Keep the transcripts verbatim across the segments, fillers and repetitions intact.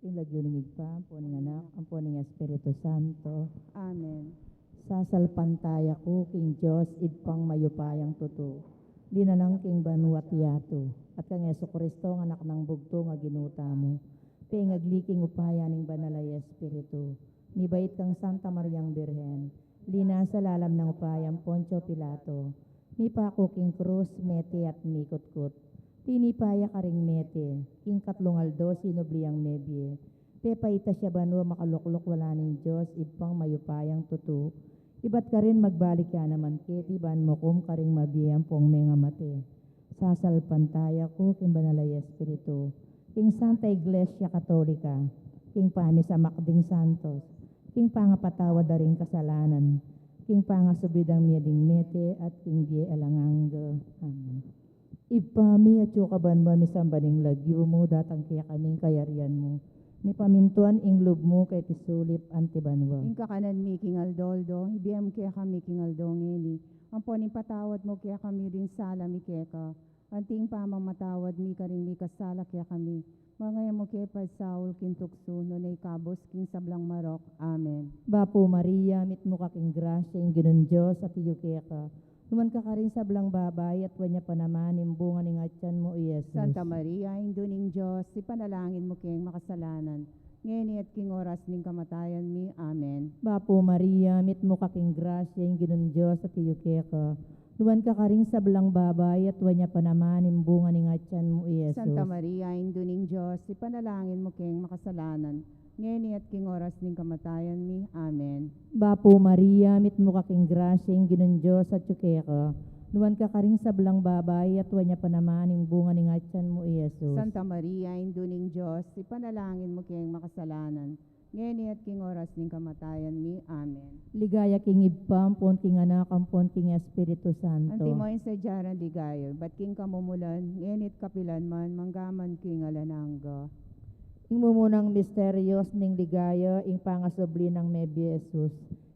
King lagyu ning Ibpa, ampo ning Anak, ampo ning Espiritu Santo. Amen. Sasalpantaya ku king Dios, Ibpang mayupayang tutu, linalang king banua't yatu, at kang Jesucristo, a Anak nang bugtung a Ginu tamu, pengagli king upaya ning Banal a Espiritu, mibait kang Santa Mariang Birhen, linasa lalam nang upaya nang Poncio Pilato, mipaku king krus, mete at mikutkut. Tinipa ya karing mete, king katlung aldo sinubli yang mebie. Pepaitas ya banua, makalukluk walang Dios, Ibpang mayupayang tutu. Ibat karin magbalik ya naman keti ban mukum karing mabie ampong mengamate. Sasalpantaya ku king Banal a Espiritu, king Santa Iglesia Katolika, king pamisamak ding santos, king pangapatawad da ring kasalanan, king pangasubli dang mie ding mete, at king bie alang angga. Amen. Ibpa mi, atsu ka banua, misamban ing lagyu mu, datang kekami ing kayarian mu, mipamintuan ing lub mu keti sulip anti banua. Ing kakanan mi king aldo-aldo, ibie mu kekami king aldo ngeni, ampon ipatawad mu kekami ring sala mi keka, anti ing pamamatawad mi karing mikasala kekami, manga e mu ke paisaul king tuksu, nune ikabus king sablang marok. Amen. Bapu Maria, mitmu ka king grasya, ing Ginung Dios atyu keka. Nuan ka karing sablang babai, at nuan ya pa naman ing bunga ning atyan mu, i Jesus. Santa Maria, Indu ning Dios, ipanalangin mu keng makasalanan, ngeni at king oras ning kamatayan mi. Amen. Bapu Maria, mitmu ka king grasya, ing Ginung Dios atyu keka. Nuan ka karing sablang babai, at nuan ya pa naman ing bunga ning atyan mu, i Jesus. Santa Maria, Indu ning Dios, ipanalangin mu keng makasalanan, ngeni at king oras ning kamatayan mi. Amen. Bapu Maria, mitmu ka king grasya, ing Ginung Dios atyu keka. Nuan ka karing sablang babai, at nuan ya pa naman ing bunga ning atyan mu, i Jesus. Santa Maria, Indu ning Dios, ipanalangin mu keng makasalanan, ngeni at king oras ning kamatayan mi. Amen. Ligaya king Ibpa, ampon king Anak, ampon king Espiritu Santo. Antimo ing sadya rang ligaya, ibat king kamumulan, ngeni at kapilan man, manggaman king alang angga. Ing mumunang misteryos ning ligaya, ing pangasubli nang mebie Jesus.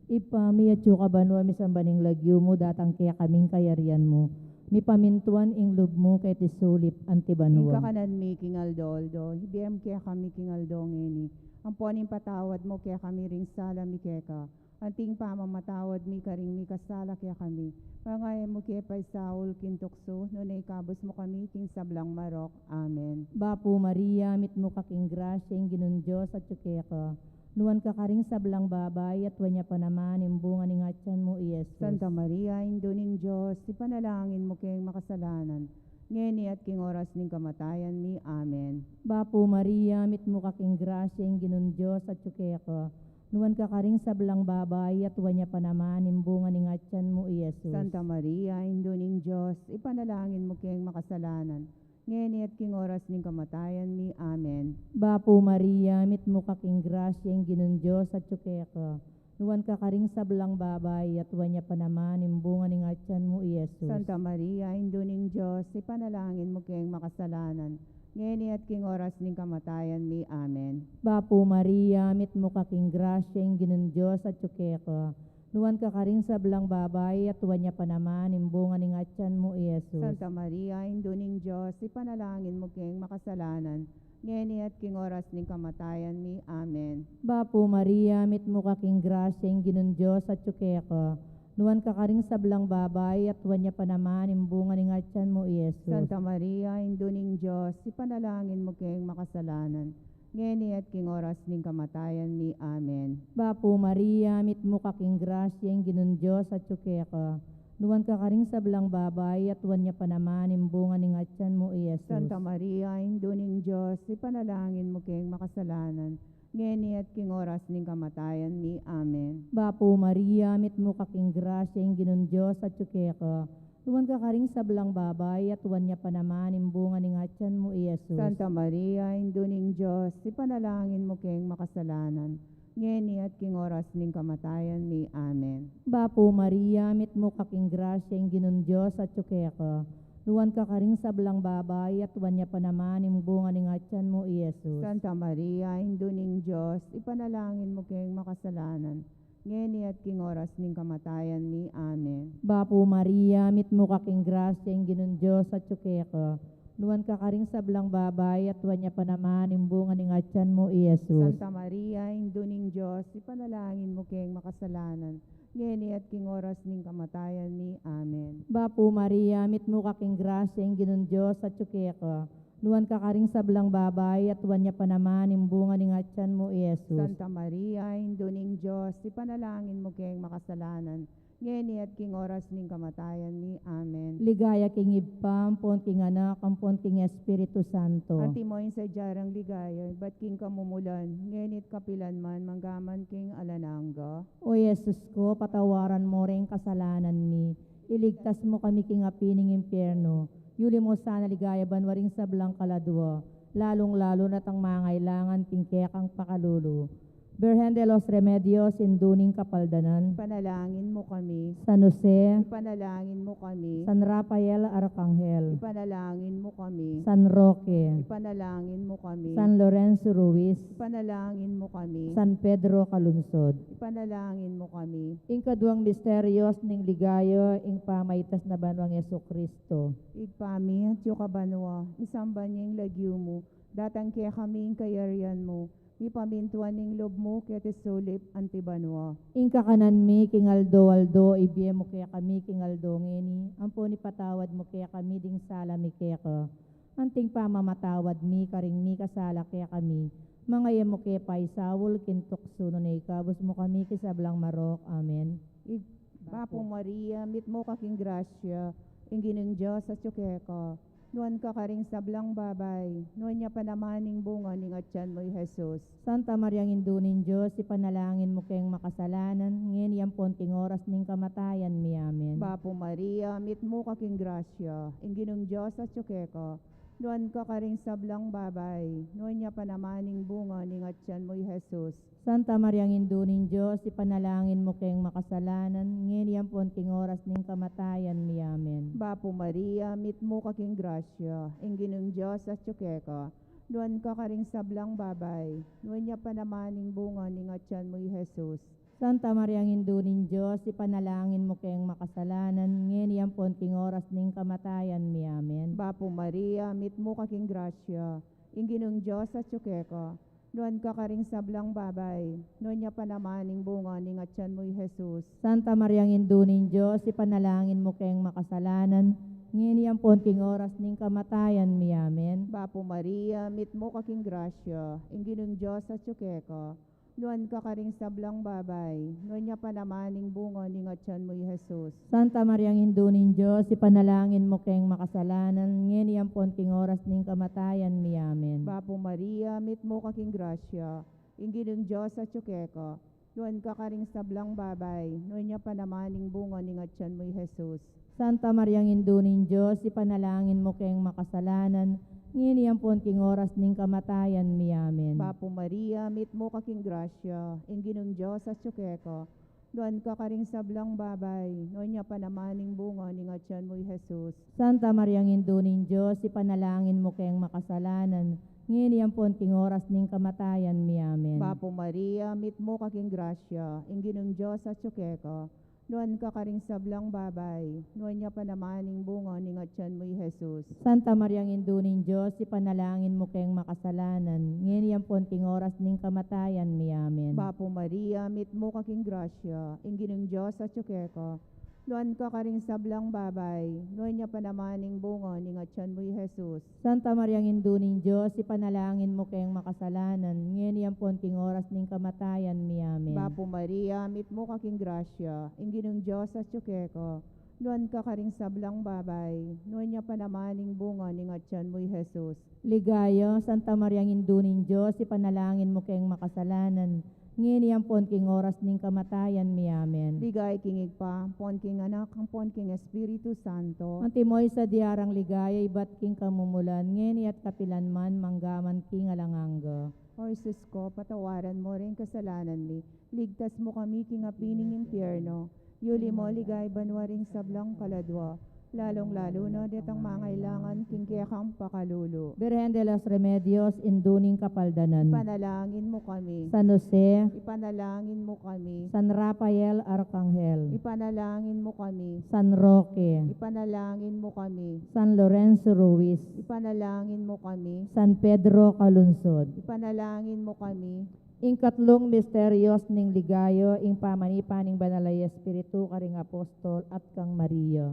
Ibpa mi, atyu ka banua, misamban ing lagyu mu, datang kekami ing kayarian mu, mipamintuan ing lub mu keti sulip anti banua. Ing kakanan mi king aldo-aldo, ibie mu kekami king aldo ngeni, ampon ipatawad mu kekami ring sala mi keka, anti ing pamamatawad mi karing mikasala kekami, manga e mu ke paisaul king tuksu, nune ikabus mu kami king sablang marok. Amen. Bapu Maria, mitmu ka king grasya, ing Ginung Dios atyu keka. Nuan ka karing sablang babai, at nuan ya pa naman ing bunga ning atyan mu, i Jesus. Santa Maria, Indu ning Dios, ipanalangin mu keng makasalanan, ngeni at king oras ning kamatayan mi. Amen. Bapu Maria, mitmu ka king grasya, ing Ginung Dios atyu keka. Nuan ka karing sablang babai, at nuan ya pa naman ing bunga ning atyan mu, i Jesus. Santa Maria, Indu ning Dios, ipanalangin mu keng makasalanan, ngeni at king oras ning kamatayan mi. Amen. Bapu Maria, mitmu ka king grasya, ing Ginung Dios atyu keka. Nuan ka karing sablang babai, at nuan ya pa naman ing bunga ning atyan mu, i Jesus. Santa Maria, Indu ning Dios, ipanalangin mu keng makasalanan, ngeni at king oras ning kamatayan mi. Amen. Bapu Maria, mitmu ka king grasya, ing Ginung Dios atyu keka. Nuan ka karing sablang babai, at nuan ya pa naman ing bunga ning atyan mu, i Jesus. Santa Maria, Indu ning Dios, ipanalangin mu keng makasalanan, ngeni at king oras ning kamatayan mi. Amen. Bapu Maria, mitmu ka king grasya, ing Ginung Dios atyu keka. Nuan ka karing sablang babai, at nuan ya pa naman ing bunga ning atyan mu, i Jesus. Santa Maria, Indu ning Dios, ipanalangin mu keng makasalanan, ngeni at king oras ning kamatayan mi. Amen. Bapu Maria, mitmu ka king grasya, ing Ginung Dios atyu keka. Nuan ka karing sablang babai, at nuan ya pa naman ing bunga ning atyan mu, i Jesus. Santa Maria, Indu ning Dios, ipanalangin mu keng makasalanan, ngeni at king oras ning kamatayan mi. Amen. Bapu Maria, mitmu ka king grasya, ing Ginung Dios atyu keka. Nuan ka karing sablang babai, at nuan ya pa naman ing bunga ning atyan mu, i Jesus. Santa Maria, Indu ning Dios, ipanalangin mu keng makasalanan, ngeni at king oras ning kamatayan mi. Amen. Bapu Maria, mitmu ka king grasya, ing Ginung Dios atyu keka. Nuan ka karing sablang babai, at nuan ya pa naman ing bunga ning atyan mu, i Jesus. Santa Maria, Indu ning Dios, ipanalangin mu keng makasalanan, ngeni at king oras ning kamatayan mi. Amen. Bapu Maria, mitmu ka king grasya, ing Ginung Dios atyu keka. Nuan ka karing sablang babai, at nuan ya pa naman ing bunga ning atyan mu, i Jesus. Santa Maria, Indu ning Dios, ipanalangin mu keng makasalanan, ngeni at king oras ning kamatayan mi. Amen. Bapu Maria, mitmu ka king grasya, ing Ginung Dios atyu keka. Nuan ka karing sablang babai, at nuan ya pa naman ing bunga ning atyan mu, i Jesus. Santa Maria, Indu ning Dios, ipanalangin mu keng makasalanan, ngeni at king oras ning kamatayan mi. Amen. Ligaya king Ibpa, ampon king Anak, ampon king Espiritu Santo. Antimo ing sadya rang ligaya, ibat king kamumulan, ngeni at kapilan man, manggaman king alang angga. O Jesus ko, patawaran mo ring kasalanan mi, iligtas mo kami king api ning impyerno, yuli mo sana king ligaya banua ring sablang kaladua, lalung-lalu na itang mangailangan king kekang pakalulu. Birhen de los Remedios, Indu ning Kapaldanan. Ipanalangin mo kami. San Jose. Ipanalangin mo kami. San Rafael Arkanghel. Ipanalangin mo kami. San Roque. Ipanalangin mo kami. San Lorenzo Ruiz. Ipanalangin mo kami. San Pedro Calungsod. Ipanalangin mo kami. Ing kaduang misteryos ning ligaya, ing pamaitas na banua nang Jesucristo. Ibpa mi, atyu ka banua, misamban ya ing lagyu mu, datang kekami ing kayarian mu, mipamintuan ing lub mu keti sulip anti banua. Ing kakanan mi king aldo-aldo ibie mu kekami king aldo ngeni, ampon ipatawad mu kekami ding sala mi keka, anting pamamatawad mi karing mikasala kekami. Manga e mu ke paisaul king tuksu, nune ikabus mu kami king sablang marok. Amen. Ig-, Bapu Maria, mitmu ka king grasya, ing Ginung Dios atyu keka. Nuan ka karing sablang babai, nuan ya pa naman ing bunga ning atyan mu, i Jesus. Santa Maria, Indu ning Dios, ipanalangin mu keng makasalanan, ngeni ampon king oras ning kamatayan mi. Amen. Bapu Maria, mitmu ka king grasya, ing Ginung Dios atyu keka. Nuan ka karing sablang babai, nuan ya pa naman ing bunga ning atyan mu, i Jesus. Santa Maria, Indu ning Dios, ipanalangin mu keng makasalanan, ngeni ampon king oras ning kamatayan mi. Amen. Bapu Maria, mitmu ka king grasya, ing Ginung Dios atyu keka. Nuan ka karing sablang babai, nuan ya pa naman ing bunga ning atyan mu, i Jesus. Santa Maria, Indu ning Dios, ipanalangin mu keng makasalanan, ngeni ampon king oras ning kamatayan mi. Amen. Bapu Maria, mitmu ka king grasya, ing Ginung Dios atyu keka. Nuan ka karing sablang babai, nuan ya pa naman ing bunga ning atyan mu, i Jesus. Santa Maria, Indu ning Dios, ipanalangin mu keng makasalanan, ngeni ampon king oras ning kamatayan mi. Amen. Bapu Maria, mitmu ka king grasya, ing Ginung Dios atyu keka. Nuan ka karing sablang babai, nuan ya pa naman ing bunga ning atyan mu, i Jesus. Santa Maria, Indu ning Dios, ipanalangin mu keng makasalanan, ngeni ampon king oras ning kamatayan mi. Amen. Bapu Maria, mitmu ka king grasya, ing Ginung Dios atyu keka. Nuan ka karing sablang babai, nuan ya pa naman ing bunga ning atyan mu, i Jesus. Santa Maria, Indu ning Dios, ipanalangin mu keng makasalanan, ngeni ampon king oras ning kamatayan mi. Amen. Bapu Maria, mitmu ka king grasya, ing Ginung Dios atyu keka. Nuan ka karing sablang babai, nuan ya pa naman ing bunga ning atyan mu, i Jesus. Santa Maria, Indu ning Dios, ipanalangin mu keng makasalanan, ngeni ampon king oras ning kamatayan mi. Amen. Bapu Maria, mitmu ka king grasya, ing Ginung Dios atyu keka. Nuan ka karing sablang babai, nuan ya pa naman ing bunga ning atyan mu, i Jesus. Santa Maria, Indu ning Dios, ipanalangin mu keng makasalanan, ngeni ampon king oras ning kamatayan mi. Amen. Bapu Maria, mitmu ka king grasya, ing Ginung Dios atyu keka. Nuan ka karing sablang babai, nuan ya pa naman ing bunga ning atyan mu, i Jesus. Santa Maria, Indu ning Dios, ipanalangin mu keng makasalanan, ngeni ampon king oras ning kamatayan mi. Amen. Bapu Maria, mitmu ka king grasya, ing Ginung Dios atyu keka. Nuan ka karing sablang babai, nuan ya pa naman ing bunga ning atyan mu, i Jesus. Ligaya, Santa Maria, Indu ning Dios, ipanalangin mu keng makasalanan, ngeni ampon king oras ning kamatayan mi. Amen. Ligaya king Ibpa, ampon king Anak, ampon king Espiritu Santo. Antimo ing sadya rang ligaya ibat king kamumulan, ngeni at kapilan man, manggaman king alang angga. O Jesus ko, patawaran mo ring kasalanan mi, ligtas mo kami king api ning impyerno, yuli mo king ligaya banua ring sablang kaladua, Lalung-lalu na detang mangailangan king kekang pakalulu. Birhen de los Remedios, Indu ning Kapaldanan. Ipanalangin mu kami. San Jose. Ipanalangin mu kami. San Rafael Arkanghel. Ipanalangin mu kami. San Roque. Ipanalangin mu kami. San Lorenzo Ruiz. Ipanalangin mu kami. San Pedro Calungsod. Ipanalangin mu kami. Ing katlung misterios ning ligaya, ing pamanipa ning Banal a Espiritu karing apostol at kang Maria.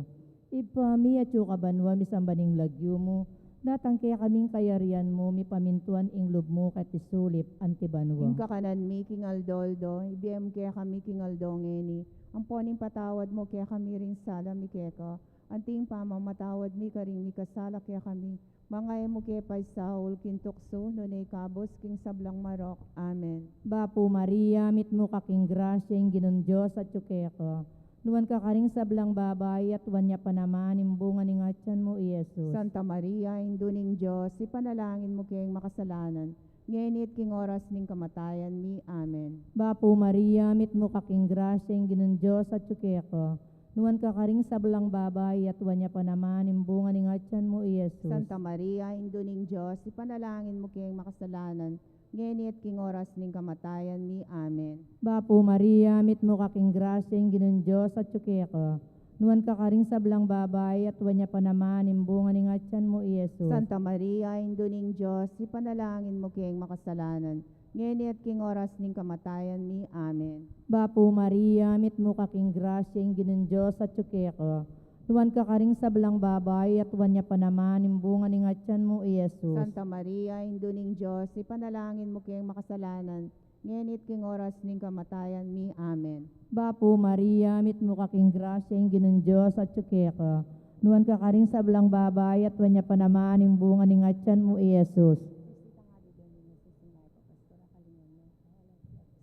Ibpa mi, atsu ka banua, misamban ing lagyu mu, datang kekami ing kayarian mu, mipamintuan ing lub mu keti sulip anti banua. Ing kakanan mi king aldo-aldo, ibie mu kekami king aldo ngeni, ampon ipatawad mu kekami ring sala mi keka, anti ing pamamatawad mi karing mikasala kekami, manga e mu ke paisaul king tuksu, nune ikabus king sablang marok. Amen. Bapu Maria, mitmu ka king grasya, ing Ginung Dios atyu keka. Nuan ka karing sablang babai, at nuan ya pa naman ing bunga ning atyan mu, i Jesus. Santa Maria, Indu ning Dios, ipanalangin mu keng makasalanan, ngeni at king oras ning kamatayan mi. Amen. Bapu Maria, mitmu ka king grasya, ing Ginung Dios atyu keka. Nuan ka karing sablang babai, at nuan ya pa naman ing bunga ning atyan mu, i Jesus. Santa Maria, Indu ning Dios, ipanalangin mu keng makasalanan, ngeni at king oras ning kamatayan mi. Amen. Bapu Maria, mitmu ka king grasya, ing Ginung Dios atyu keka. Nuan ka karing sablang babai, at nuan ya pa naman ing bunga ning atyan mu, i Jesus. Santa Maria, Indu ning Dios, ipanalangin mu keng makasalanan, ngeni at king oras ning kamatayan mi. Amen. Bapu Maria, mitmu ka king grasya, ing Ginung Dios atyu keka. Nuan ka karing sablang babai, at nuan ya pa naman ing bunga ning atyan mu, i Jesus. Santa Maria, Indu ning Dios, ipanalangin mu keng makasalanan, ngeni at king oras ning kamatayan mi. Amen. Bapu Maria, mitmu ka king grasya, ing Ginung Dios atyu keka. Nuan ka karing sablang babai, at nuan ya pa naman ing bunga ning atyan mu, i Jesus.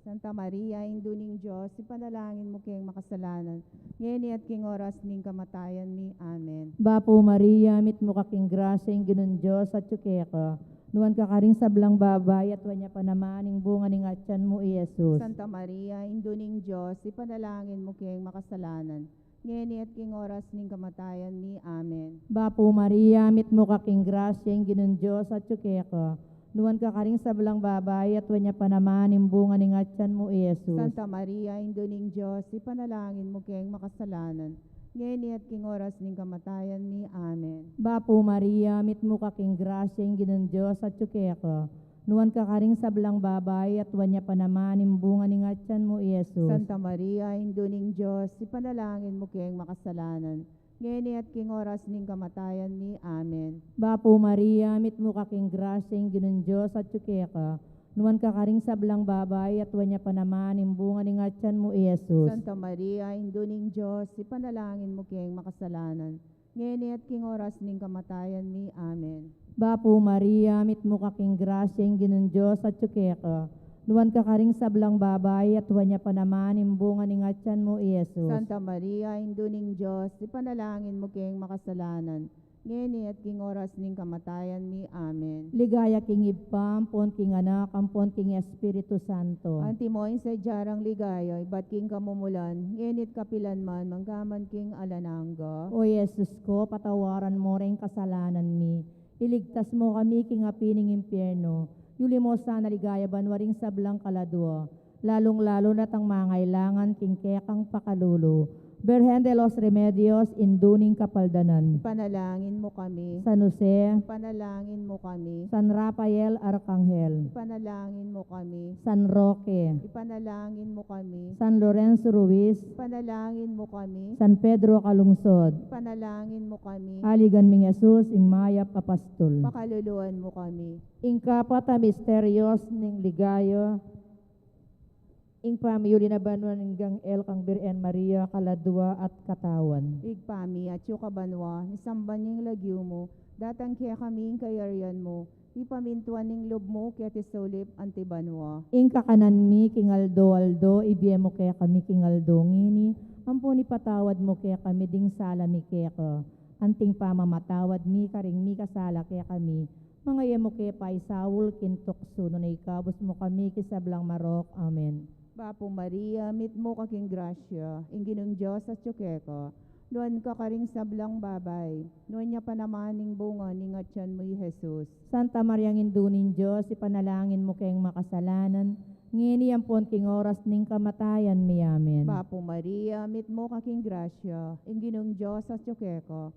Santa Maria, Indu ning Dios, ipanalangin mu keng makasalanan, ngeni at king oras ning kamatayan mi. Amen. Bapu Maria, mitmu ka king grasya, ing Ginung Dios atyu keka. Nuan ka karing sablang babai, at nuan ya pa naman ing bunga ning atyan mu, i Jesus. Santa Maria, Indu ning Dios, ipanalangin mu keng makasalanan, ngeni at king oras ning kamatayan mi. Amen. Bapu Maria, mitmu ka king grasya, ing Ginung Dios atyu keka. Nuan ka karing sablang babai, at nuan ya pa naman ing bunga ning atyan mu, i Jesus. Santa Maria, Indu ning Dios, ipanalangin mu keng makasalanan, ngeni at king oras ning kamatayan mi. Amen. Bapu Maria, mitmu ka king grasya, ing Ginung Dios atyu keka. Nuan ka karing sablang babai, at nuan ya pa naman ing bunga ning atyan mu, i Jesus. Santa Maria, Indu ning Dios, ipanalangin mu keng makasalanan, ngeni at king oras ning kamatayan mi. Amen. Bapu Maria, mitmu ka king grasya, ing Ginung Dios atyu keka. Nuan ka karing sablang babai, at nuan ya pa naman ing bunga ning atyan mu, i Jesus. Santa Maria, Indu ning Dios, ipanalangin mu keng makasalanan, ngeni at king oras ning kamatayan mi. Amen. Bapu Maria, mitmu ka king grasya, ing Ginung Dios atyu keka. Nuan ka karing sablang babai, at nuan ya pa naman ing bunga ning atyan mu, i Jesus. Santa Maria, Indu ning Dios, ipanalangin mu keng makasalanan, ngeni at king oras ning kamatayan mi. Amen. Ligaya king Ibpa, ampon king Anak, ampon king Espiritu Santo. Antimo ing sadya rang ligaya, ibat king kamumulan, ngeni at kapilan man, mangga man king alang angga. O Jesus ko, patawaran mu ring kasalanan mi, iligtas mu kami king api ning impyerno, yuli mu sana king ligaya banua ring sablang kaladua, lalung-lalu na detang mangailangan king kekang pakalulu. Birhen de los Remedios, Indu ning Kapaldanan. Ipanalangin mu kami. San Jose. Ipanalangin mu kami. San Rafael Arkanghel. Ipanalangin mu kami. San Roque. Ipanalangin mu kami. San Lorenzo Ruiz. Ipanalangin mu kami. San Pedro Calungsod. Ipanalangin mu kami. Aligan ming Jesus, ing mayap a pastul. Pakaluluan mu kami. Ing kapat a misterios ning ligaya, ing pamiyuli na banua ning anghel kang Birhen Maria, kaladua at katawan. Ibpa mi, atyu ka banua, misamban ya ing lagyu mu, datang kekami ing kayarian mu, mipamintuan ing lub mu keti sulip anti banua. Ing kakanan mi king aldo-aldo, ibie mu kekami king aldo ngeni, ampon ipatawad mu kekami ding sala mi keka, anting pamamatawad mi karing mikasala kekami, manga e mu ke paisaul king tuksu, nune ikabus mu kami king sablang marok. Amen. Bapu Maria, mitmu ka king grasya, ing Ginung Dios atyu keka. Nuan ka karing sablang babai, nuan ya pa naman ing bunga ning atian mu, i Jesus. Santa Mariang Indu ning Dios, ipanalangin mu keng makasalanan, ngeni ampon king oras ning kamatayan mi. Amen. Bapu Maria, mitmu ka king grasya, ing Ginung Dios atyu keka.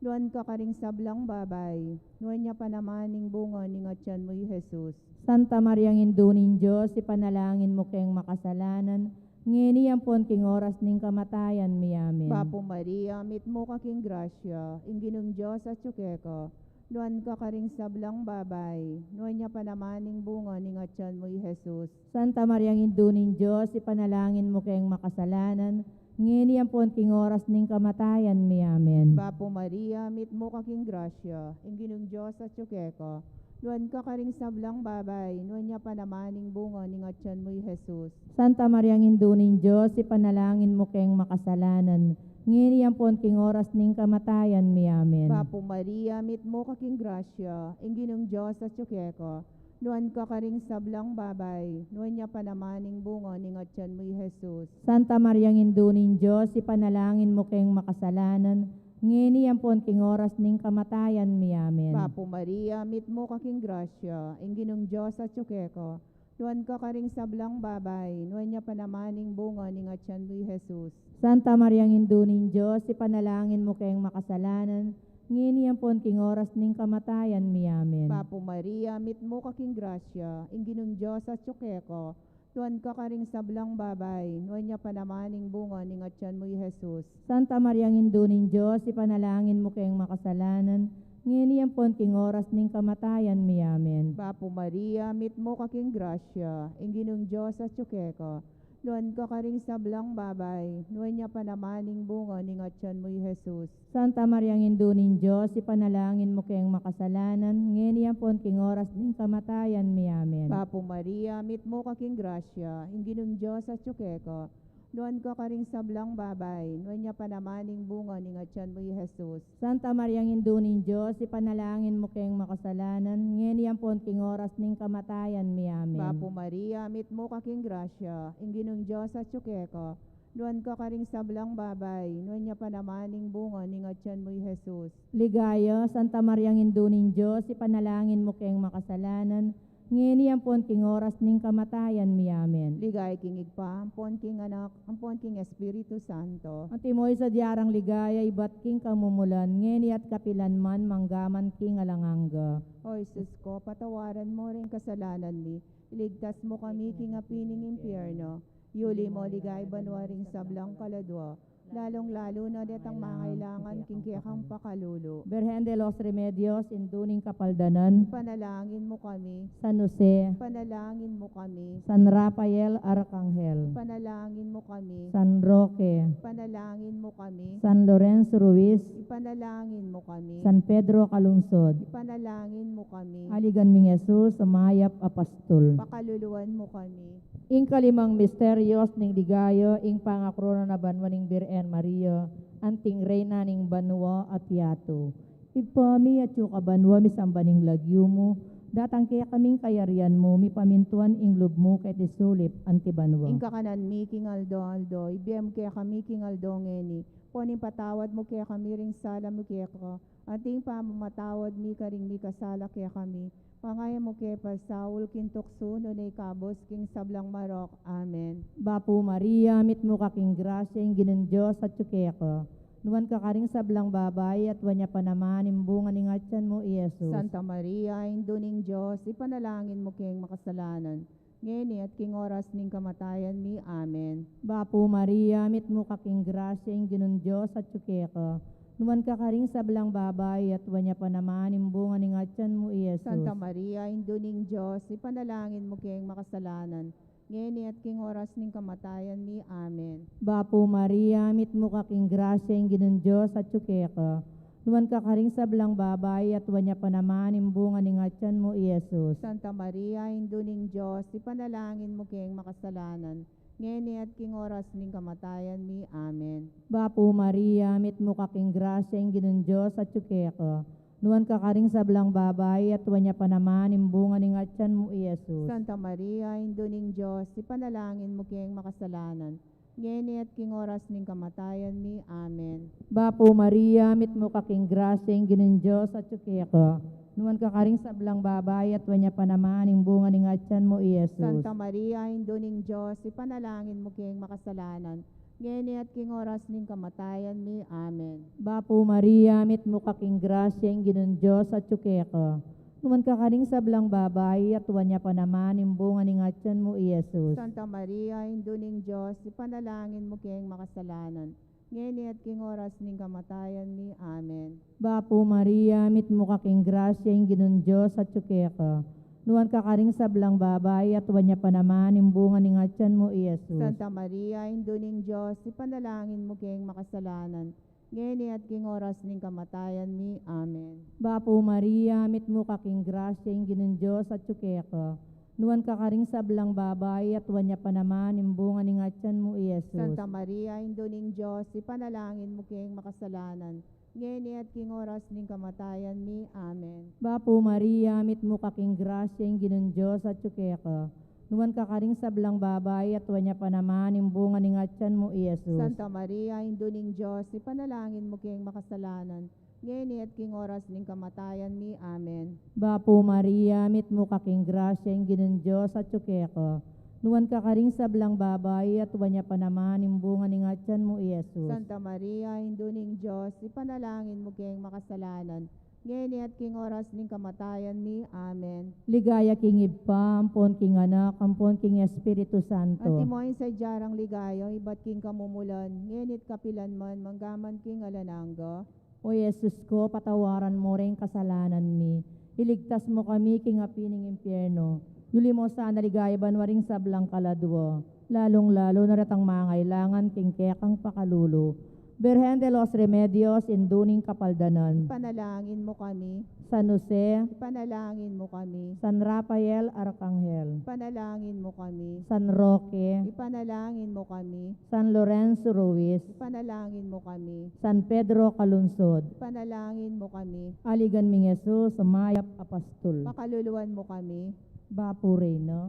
Nuan ka karing sablang babai, nuan ya pa naman ing bunga ning atian mu, i Jesus. Santa Mariang Indu ning Dios, ipanalangin mu keng makasalanan, ngeni ampon king oras ning kamatayan mi. Amen. Bapu Maria, mitmu ka king grasya, ing Ginung Dios atyu keka. Nuan ka karing sablang babai, nuan ya pa naman ing bunga ning atian mu, i Jesus. Santa Mariang Indu ning Dios, ipanalangin mu keng makasalanan, ngeni ampon king oras ning kamatayan mi. Amen. Bapu Maria, mitmu ka king grasya, ing Ginung Dios atyu keka. Nuan ka karing sablang babai, nuan ya pa naman ing bunga ning atian mu, i Jesus. Santa Mariang Indu ning Dios, ipanalangin mu keng makasalanan, ngeni ampon king oras ning kamatayan mi. Amen. Bapu Maria, mitmu ka king grasya, ing Ginung Dios atyu keka. Nuan ka karing sablang babai, nuan ya pa naman ing bunga ning atian mu, i Jesus. Santa Mariang Indu ning Dios, ipanalangin mu keng makasalanan, ngeni ampon king oras ning kamatayan mi. Amen. Bapu Maria, mitmu ka king grasya, ing Ginung Dios atyu keka. Nuan ka karing sablang babai, nuan ya pa naman ing bunga ning atian mu, i Jesus. Santa Mariang Indu ning Dios, ipanalangin mu keng makasalanan, ngeni ampon king oras ning kamatayan mi. Amen. Bapu Maria, mitmu ka king grasya, ing Ginung Dios atyu keka. Nuan ka karing sablang babai, nuan ya pa naman ing bunga ning atian mu, i Jesus. Santa Mariang Indu ning Dios, ipanalangin mu keng makasalanan, ngeni ampon king oras ning kamatayan mi. Amen. Bapu Maria, mitmu ka king grasya, ing Ginung Dios atyu keka. Nuan ka karing sablang babai, nuan ya pa naman ing bunga ning atian mu, i Jesus. Santa Mariang Indu ning Dios, ipanalangin mu keng makasalanan, ngeni ampon king oras ning kamatayan mi. Amen. Bapu Maria, mitmu ka king grasya, ing Ginung Dios atyu keka. Nuan ka karing sablang babai, nuan ya pa naman ing bunga ning atian mu, i Jesus. Santa Mariang Indu ning Dios, ipanalangin mu keng makasalanan, ngeni ampon king oras ning kamatayan mi. Amen. Bapu Maria, mitmu ka king grasya, ing Ginung Dios atyu keka. Nuan ka karing sablang babai, nuan ya pa naman ing bunga ning atian mu, i Jesus. Ligaya, Santa Mariang Indu ning Dios, ipanalangin mu keng makasalanan, ngeni ampon king oras ning kamatayan mi. Amen. Ligaya king Ibpa, ampon king Anak, ampon king Espiritu Santo. Antimo ing sadyang ligaya ibat king kamumulan, ngeni at kapilan man, mangga man king alang angga. O Jesus ko, patawaran mu ring kasalanan mi, iligtas mu kami king api ning impyerno, yuli mu king banua ring sablang kaladua, lalung-lalu na detang mangailangan king kekang pakalulu. Birhen de los Remedios, Indu ning Kapaldanan, ipanalangin mu kami. San Jose, ipanalangin mu kami. San Rafael Arkanghel, ipanalangin mu kami. San Roque, ipanalangin mu kami. San Lorenzo Ruiz, ipanalangin mu kami. San Pedro Calungsod, ipanalangin mu kami. Aligan ming Jesus a mayap a pastul, pakaluluan mu kami. Ing kalimang misteryos ning ligaya, ing pangakorona na banua ning Birhen Maria anting Reyna ning banua at yatu. Ibpa mi, atsu ka banua, misamban ing lagyu mu, datang kekami ing kayarian mu, mipamintuan ing lub mu keti sulip anti banua. Ing kakanan mi king aldo-aldo ibie mu kekami king aldo ngeni, ampon ipatawad mu kekami ring sala mi keka, anti ing pamamatawad mi karing mikasala kekami. Manga e mu ke pasaul king tuksu, nune ikabus king sablang marok. Amen. Bapu Maria, mitmu ka king grasya, ing Ginung Dios atyu keka. Nuan ka karing sablang babai, at nuan ya pa naman ing bunga ning atian mu, i Jesus. Santa Maria, Indu ning Dios, ipanalangin mu keng makasalanan, ngeni at king oras ning kamatayan mi. Amen. Bapu Maria, mitmu ka king grasya, ing Ginung Dios atyu keka. Nuan ka karing sablang babai, at nuan ya pa naman ing bunga ning atian mu, i Jesus. Santa Maria, Indu ning Dios, ipanalangin mu keng makasalanan, ngeni at king oras ning kamatayan mi. Amen. Bapu Maria, mitmu ka king grasya, ing Ginung Dios atyu keka. Nuan ka karing sablang babai, at nuan ya pa naman ing bunga ning atian mu, i Jesus. Santa Maria, Indu ning Dios, ipanalangin mu keng makasalanan, ngeni at king oras ning kamatayan mi. Amen. Bapu Maria, mitmu ka king grasya, ing Ginung Dios atyu keka. Nuan ka karing sablang babai, at nuan ya pa naman ing bunga ning atian mu, i Jesus. Santa Maria, Indu ning Dios, ipanalangin mu keng makasalanan, ngeni at king oras ning kamatayan mi. Amen. Bapu Maria, mitmu ka king grasya, ing Ginung Dios atyu keka. Nuan ka karing sablang babai, at nuan ya pa naman ing bunga ning atyan mu, i Jesus. Santa Maria, Indu ning Dios, ipanalangin mu keng makasalanan, ngeni at king oras ning kamatayan mi. Amen. Bapu Maria, mitmu ka king grasya, ing Ginung Dios atyu keka. Nuan ka karing sablang babai, at nuan ya pa naman ing bunga ning atyan mu, i Jesus. Santa Maria, Indu ning Dios, ipanalangin mu keng makasalanan, ngeni at king oras ning kamatayan mi. Amen. Bapu Maria, mitmu ka king grasya, ing Ginung Dios atyu keka. Nuan ka karing sablang babai, at nuan ya pa naman ing bunga ning atyan mu, i Jesus. Santa Maria, Indu ning Dios, ipanalangin mu keng makasalanan, ngeni at king oras ning kamatayan mi. Amen. Bapu Maria, mitmu ka king grasya, ing Ginung Dios atyu keka. Nuan ka karing sablang babai, at nuan ya pa naman ing bunga ning atyan mu, i Jesus. Santa Maria, Indu ning Dios, ipanalangin mu keng makasalanan, ngeni at king oras ning kamatayan mi. Amen. Bapu Maria, mitmu ka king grasya, ing Ginung Dios atyu keka. Nuan ka karing sablang babai, at nuan ya pa naman ing bunga ning atyan mu, i Jesus. Santa Maria, Indu ning Dios, ipanalangin mu keng makasalanan, ngeni at king oras ning kamatayan mi. Amen. Bapu Maria, mitmu ka king grasya, ing Ginung Dios atyu keka. Nuan ka karing sablang babai, at nuan ya pa naman ing bunga ning atyan mu, i Jesus. Santa Maria, Indu ning Dios, ipanalangin mu keng makasalanan, ngeni at king oras ning kamatayan mi. Amen. Ligaya king Ibpa, ampon king Anak, ampon king Espiritu Santo. Antimo ing sadya rang ligaya, ibat king kamumulan, ngeni at kapilan man, mangga man king alang angga. O Jesus ko, patawaran mu ring kasalanan mi. Iligtas mu kami king api ning impyerno. Yuli mu sana king ligaya banua ring sablang kaladua, lalung-lalu na retang mangailangan king kekang pakalulu. Birhen de los Remedios, Indu ning Kapaldanan. Ipanalangin mu kami. San Jose. Ipanalangin mu kami. San Rafael Arkanghel. Ipanalangin mu kami. San Roque. Ipanalangin mu kami. San Lorenzo Ruiz. Ipanalangin mu kami. San Pedro Calungsod. Ipanalangin mu kami. Aligan ming Jesus, mayap a pastul. Pakaluluan mu kami. Bapu Reyna.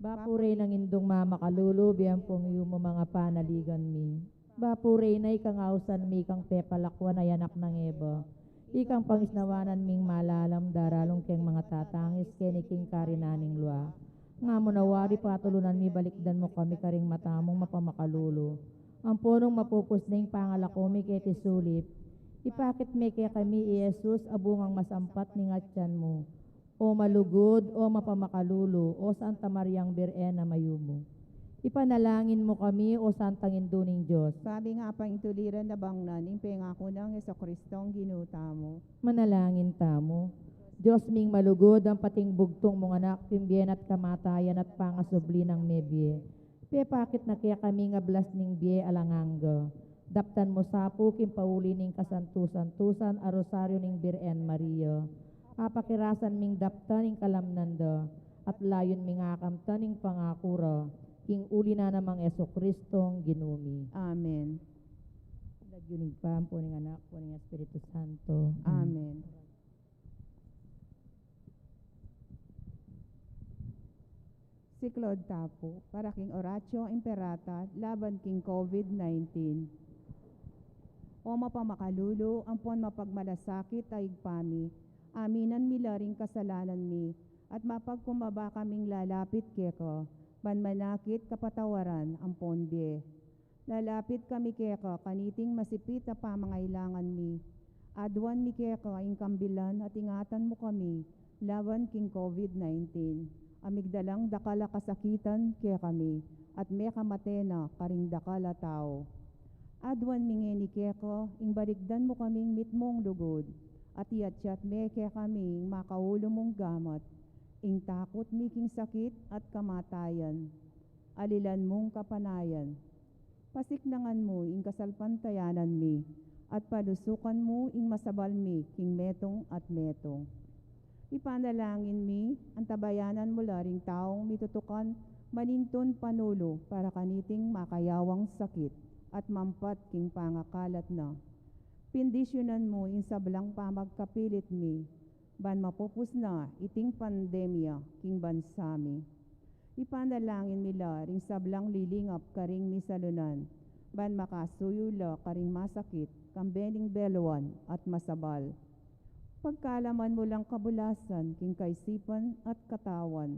Bapu Reyna, Indung mamakalulu, bie ampong yumu ing panaligan mi. Bapu Reyna, ikang ausan mi kang pepalakuan a anak nang Eva. Ikang pangisnawanan ming malalam daralung keng mangatatangis keni king karinan ning lua. Nga mu na wari patulunan mi, balikdan mu kami karing mata mung mapamakalulu. Ampon nung mapupus na ing pangalaku mi keti sulip, ipakit me kekami i Jesus a bungang masampat ning atyan mu. O malugud, o mapamakalulu, o Santa Mariang Birhen a mayumu. Ipanalangin mu kami, o Santang Indu ning Dios. Pabinga pang ituliran na bangnan ing pengaku nang Jesucristong Ginu tamu. Manalangin tamu. Dios ming malugud, ampon ing bugtung mung Anak, king bie na at kamatayan at pangasubli nang mebie, pepakit na kekami ing ablas ning bie alang angga. Daptan mu sa pu king pauli ning kasantu-santusan a Rosario ning Birhen Maria. Apakirasan ming daptan ing kalamnan da, at layun ming akamtan ing pangaku ra, king uli na namang Jesucristong Ginu mi. Amen. Lagyu ning Ibpa, ampon ning Anak, ampon ning Espiritu Santo. Amen. Siklaud ta pu para king Oratio Imperata laban king COVID nineteen. O mapamakalulu ampon mapagmalasakit a Ibpa mi, aminan mi la ring kasalanan mi, at mapagkumbaba kaming lalapit keka, ban manakit kapatawaran ampon bie. Lalapit kami keka kaniting masipit a pamangailangan mi. Aduan mi keka ing kambilan at ingatan mu kami laban king COVID nineteen, a migdalang dakal a kasakitan kekami, at mekamate na karing dakal a tau. Aduan mi ngeni keka ing balikdan mu kaming mitmung lugud, at iyatyat me kekami ing makaulu mung gamat, ing takut mi king sakit at kamatayan. Alilan mung kapanayan. Pasiknangan mu ing kasalpantayanan mi, at palusukan mu ing masabal mi king metung at metung. Ipanalangin mi, antabayanan mu la ring taung mitutukan manintun panulu para kaniting makayawang sakit at mampat king pangakalat na. Pindisyunan mu ing sablang pamagkapilit mi, ban mapupus na iting pandemya king bansa mi. Ipanalangin mi la ring sablang lilingap karing misalunan, ban makasuyu la karing masakit, kambe ning beluan at masabal. Pagkalaman mu lang kabulasan king kaisipan at katawan.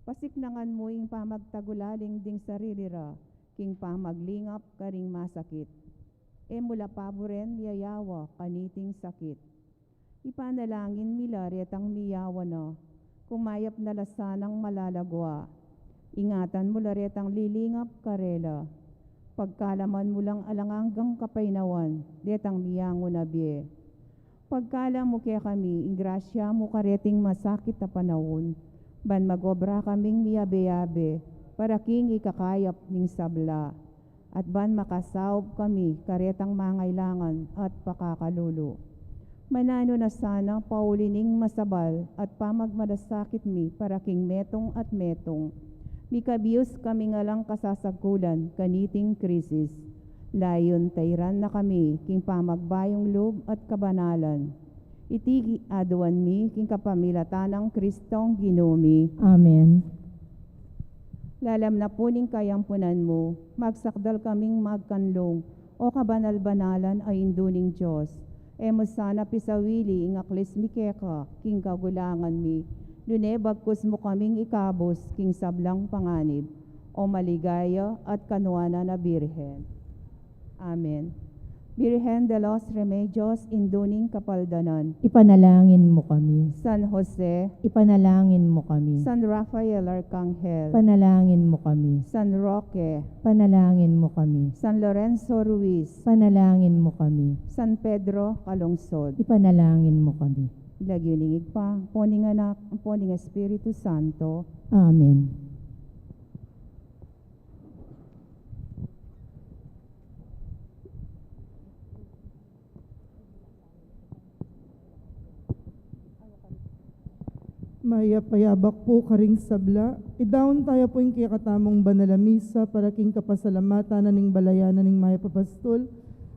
Pasiknangan mu ing pamagtagulaling ding sarili ra king pamaglingap karing masakit. E mu la paburen miyayawa kaniting sakit. Ipanalangin mi la retang miyawa na, kung mayap na la sanang malalagwa. Ingatan mu la retang lilingap karela. Pagkalaman mu lang alang anggang kapaynawan detang miyangun a bie. Pagkalam mu kekami ing grasya mu kareting masakit a panaun, ban magobra kaming miyabe-yabe para king ikakayap ning sabla, at ban makasaub kami karetang mangailangan at pakakalulu. Mananu na sana pauli ning masabal at pamagmalasakit mi para king metung at metung. Mikabius kaming alang kasasagkulan kaniting krisis. Layun tairan na kami king pamagbayung lub at kabanalan. Iti aduan mi king kapamilatan nang Kristong Ginu mi. Amen. Lalam na pu ning kayampunan mu, magsakdal kaming magkanlung, O kabanal-banalan a Indu ning Dios. E mu sana pisawili ing aklis mi keka king kagulangan mi, nune bagkus mu kaming ikabus king sablang panganib, O maligaya at kanuanan a Birhen. Amen. Birhen de los Remedios, Indu ning Kapaldanan. Ipanalangin mu kami. San Jose. Ipanalangin mu kami. San Rafael Arcangel. Ipanalangin mu kami. San Roque. Ipanalangin mu kami. San Lorenzo Ruiz. Ipanalangin mu kami. San Pedro Calungsod. Ipanalangin mu kami. Lagyu ning Ibpa, ampo ning Anak, ampo ning Espiritu Santo. Amen. Mayap a yabak pu karing sabla. Idaun taya pu ing kekatamung banal a misa para king kapasalamatan na ning balayan na ning mayap a pastul.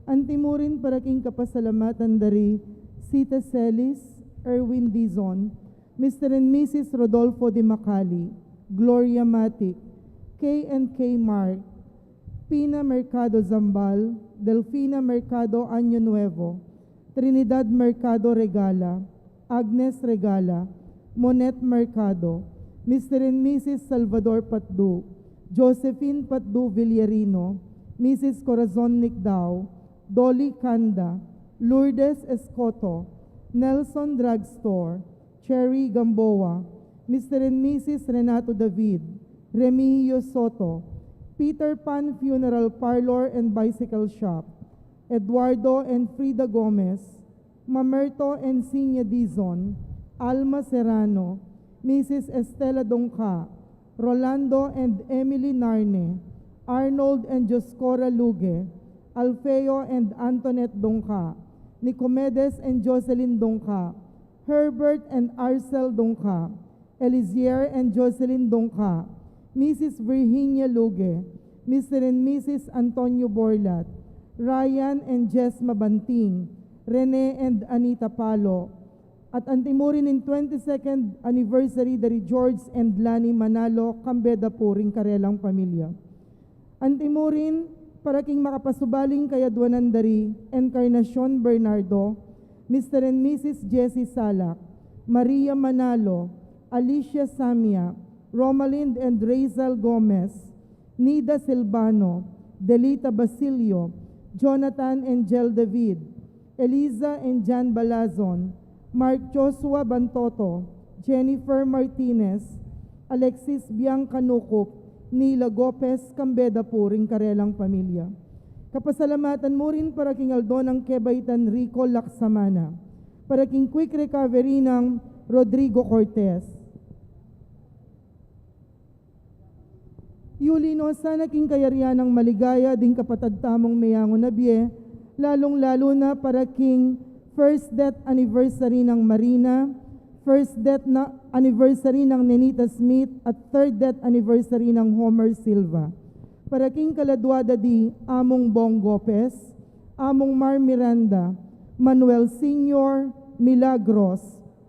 Antimurin para king kapasalamatan da ri Sita Celis, Erwin Dizon, Mister and Missus Rodolfo de Macali, Gloria Matic, K and K Mark, Pina Mercado Zambal, Delfina Mercado Año Nuevo, Trinidad Mercado Regala, Agnes Regala, Monet Mercado, Mister and Missus Salvador Patdu, Josephine Patdu Villarino, Missus Corazon Nicdao, Dolly Canda, Lourdes Escoto, Nelson Drugstore, Cherry Gamboa, Mister and Missus Renato David, Remigio Soto, Peter Pan Funeral Parlor and Bicycle Shop, Eduardo and Frida Gomez, Mamerto and Sinya Dizon, Alma Serrano, Missus Estela Dongca, Rolando and Emily Narne, Arnold and Dioscora Luge, Alfeo and Antoinette Dongca, Nicomedes and Jocelyn Dongca, Herbert and Arcel Dongca, Elizier and Jocelyn Dongca, Missus Virginia Luge, Mister and Missus Antonio Borlat, Ryan and Jesma Banting, Rene and Anita Palo, at antimurin ing twenty-second anniversary da ri George and Lani Manalo, kambe da pu ring karelang pamilya. Antimurin, para king makapasubaling kayaduanan da ri Encarnacion Bernardo, Mister and Missus Jessie Salak, Maria Manalo, Alicia Samia, Romalind and Razel Gomez, Nida Silvano, Delita Basilio, Jonathan and Jel David, Eliza and Jan Balazon, Mark Joshua Bantoto, Jennifer Martinez, Alexis Bianca Nucup, Nila Gopez, kambe da pu ring karelang pamilya. Kapasalamatan mu rin para king aldo nang kebaitan Rico Laksamana, para king quick recovery nang Rodrigo Cortez. Yuli no sana king kayarian nang maligaya ding kapatad tamung meyangu na bie, lalung-lalu na para king first death anniversary nang Marina, first death na anniversary nang Nenita Smith, at third death anniversary nang Homer Silva. Para king kaladua da di Among Bong Gopez, Among Mar Miranda, Manuel Senior, Milagros,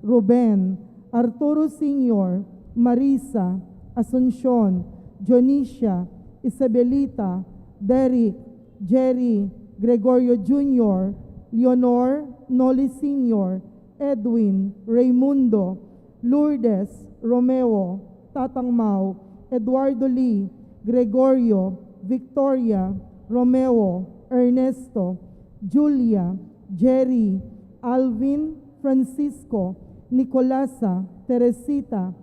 Ruben, Arturo Senior, Marisa, Asuncion, Dionisia, Isabelita, Derek, Jerry, Gregorio Junior, Leonor, Noli Senior, Edwin, Raymundo, Lourdes, Romeo, Tatang Mau, Eduardo Lee, Gregorio, Victoria, Romeo, Ernesto, Julia, Jerry, Alvin, Francisco, Nicolasa, Teresita,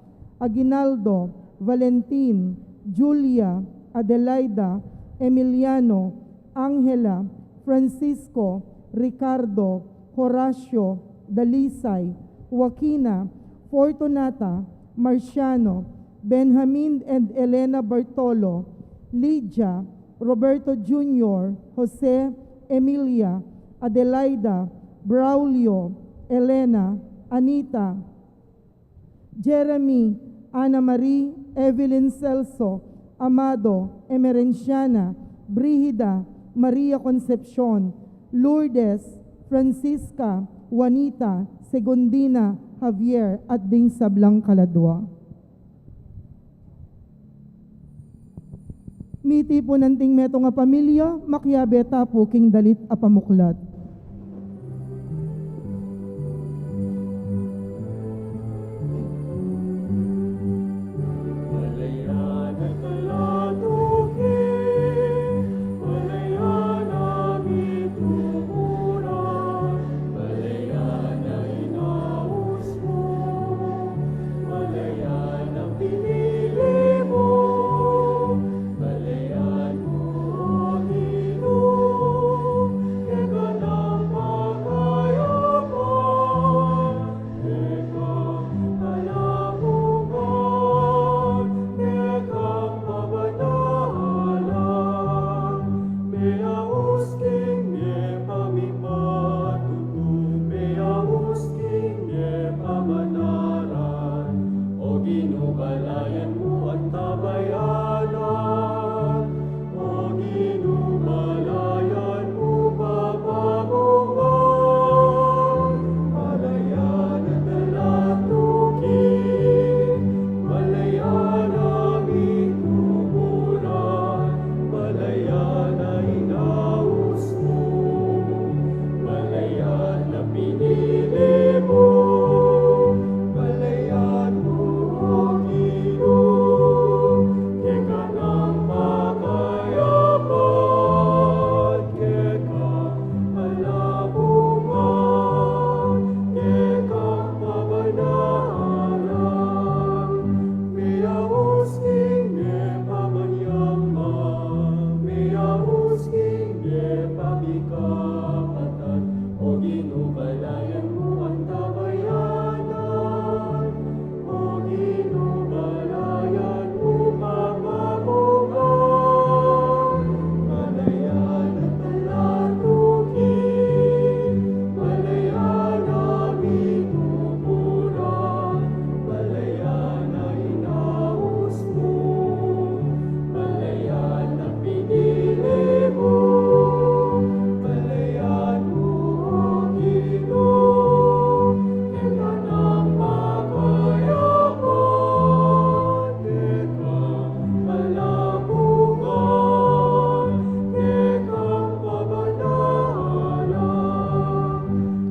Aguinaldo, Valentin, Julia, Adelaida, Emiliano, Angela, Francisco, Ricardo, Horacio, Dalisay, Joaquina, Fortunata, Marciano, Benjamin and Elena Bartolo, Lydia, Roberto Junior, Jose, Emilia, Adelaida, Braulio, Elena, Anita, Jeremy, Ana Marie, Evelyn Celso, Amado, Emerenciana, Brigida, Maria Concepcion, Lourdes, Francisca, Juanita, Segundina, Javier, at ding sablang kaladua. Mitipunan ting metung a pamilya, makiabe ta pu king dalit a pamuklat. Balayan mu, O Ginu, keka nang pakayapan, keka palabukan, keka pabanalan, meyaus king mie pamipatutu, meyaus king mie pamanalan. O Ginu, balayan mu antabayanan. O Ginu, balayan mu papamungan. Balayan a talatuki, balayan a mituburan, balayan a inaus mu, balayan a pinili mu, balayan mu, O Ginu, keka nang pakayapan, keka palabukan, keka pabanalan, meyaus king mie pamanyaman, meyaus king mie pamikapatan. O Ginu, balayan mu antabayanan. O Ginu, balayan mu papamungan. Balayan a talatuki, balayan a mituburan, balayan a inaus mu, balayan a pinili mu, balayan mu, O Ginu, keka nang pakayapan, keka palabukan, keka pabanalan,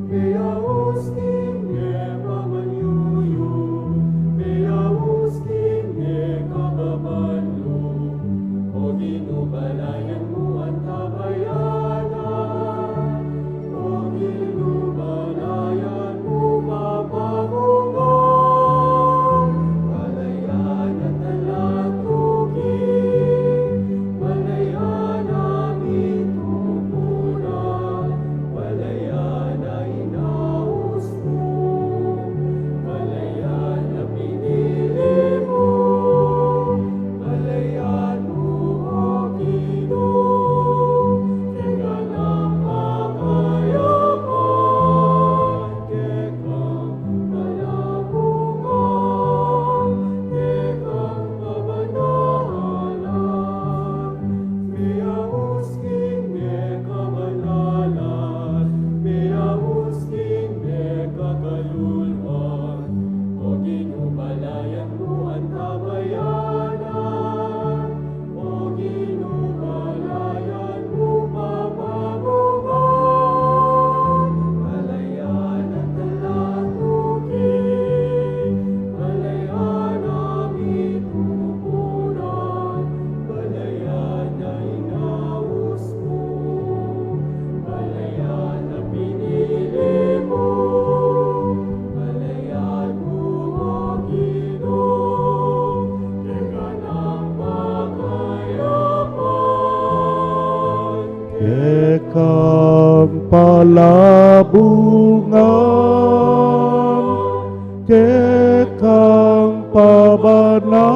meyaus king mie pamanyuyu, meyaus king mie kababanlu. O Ginu, balayan mu antabayanan. O Ginu, balayan mu papamungan. Balayan a talatuki, balayan a mituburan, balayan a inaus mu, balayan a pinili mu, balayan mu, O Ginu, Kekang palabungan, kekang pabanalan.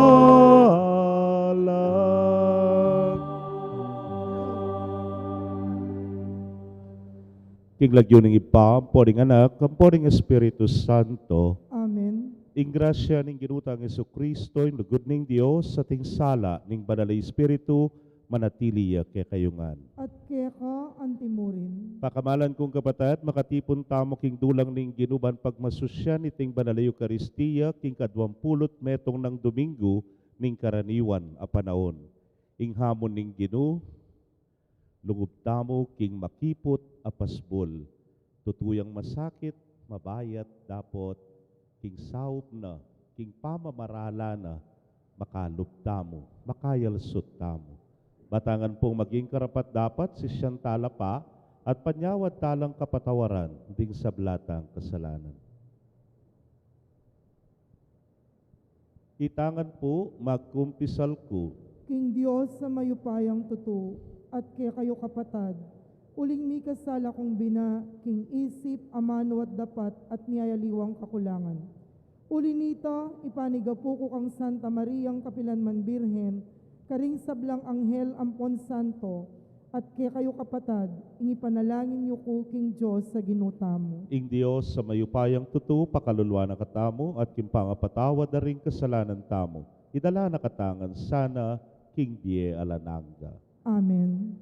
King lagyu ning Ibpa, ampo ning Anak, ampo ning Espiritu Santo. Amen. Ing grasya ning Ginu tang Jesucristo, ing lugud ning Dios, at ing sala ning Banal a Espiritu, manatili ya kekayu ngan. At keka antimurin. Pakamalan kung kapatad, makatipun tamu king dulang ning Ginu ban pagmasusyan iting Banal a Eukaristia king kaduang pulu't metung nang Domingu ning karaniwan a panaun. Ing hamon ning Ginu, lungub tamu king makiput a pasbul. Tutu yang masakit, mabayat, dapot king saup na, king pamamarala na, makalub tamu, makayalsut tamu. Batangan pung maging karapat-dapat, sisian tala pa, at panyawad talang kapatawaran ding sabla tang kasalanan. Itangan pu, magkumpisal ku. King Dios a mayupayang tutu, at kekayu kapatad, uling mikasala kung bina, king isip, amanu at dapat, at miyayaliwang kakulangan. Uli nita, ipanigapu ku kang Santa Mariang kapilan man Birhen, karing sablang anghel ampon santo, at kekayu kapatad, ing ipanalangin yu ku king Dios a Ginu tamu. Ing Dios a mayupayang tutu, pakaluluan na katamu, at king pangapatawad da ring kasalanan tamu, idala na katamu ngan sana king bie alang angga. Amen.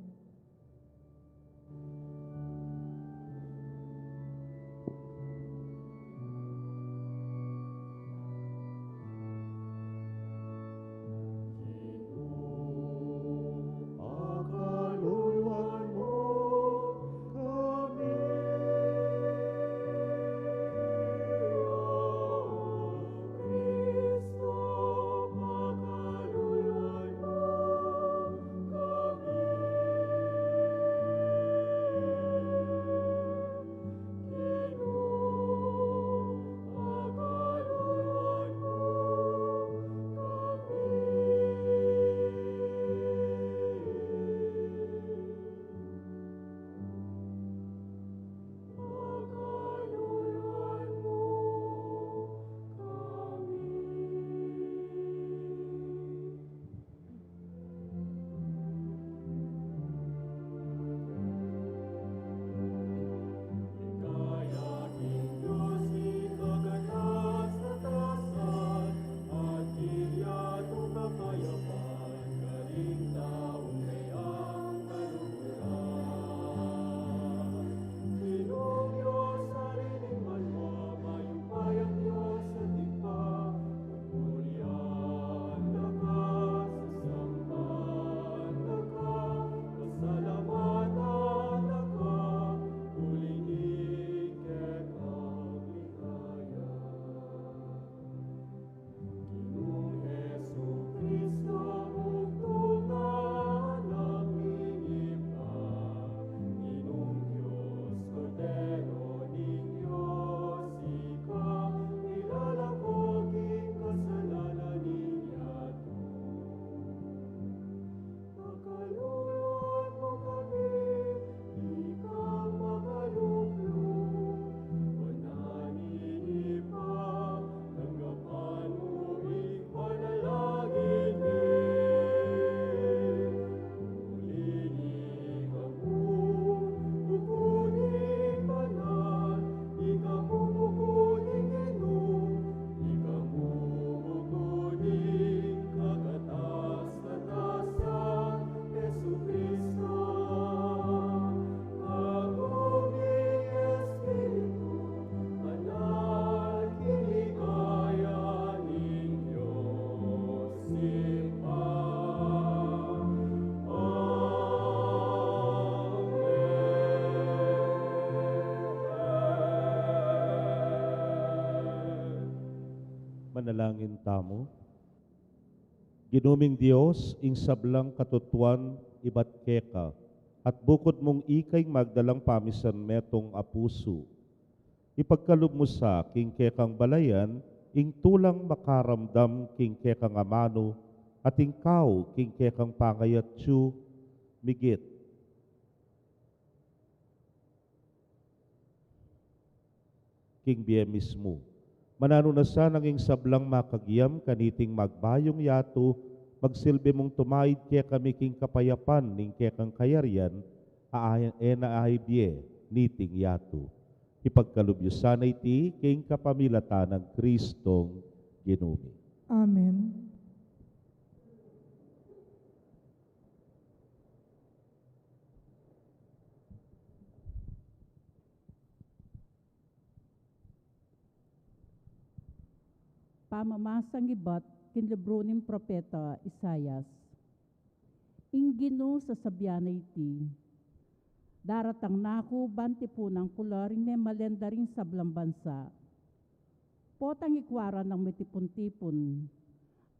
Manalangin tamu. Ginu ming Dios, ing sablang katutuan ibat keka, at bukud mung ika ing magdalang pamisan metung a pusu. Ipagkalub mu sa king kekang balayan ing tulang makaramdam king kekang amanu, at ing kau king kekang pangayatsu, migit king bie mismu. Mananu na sanang ing sablang makagiam kaniting magbayung yatu, magsilbi mung tumaid kekami king kapayapan ning kekang kayarian, a ayan e na ay bie niting yatu. Ipagkalub yu sana iti king kapamilatan nang Kristong Ginu mi. Amen. Pamamasang ibat king libru ning propeta Isaias. Ing Ginu sasabian na iti: Daratang na ku ban tipunan ku la ring memalen da ring sablang bansa. Potang ikua ra nang mitipun-tipun.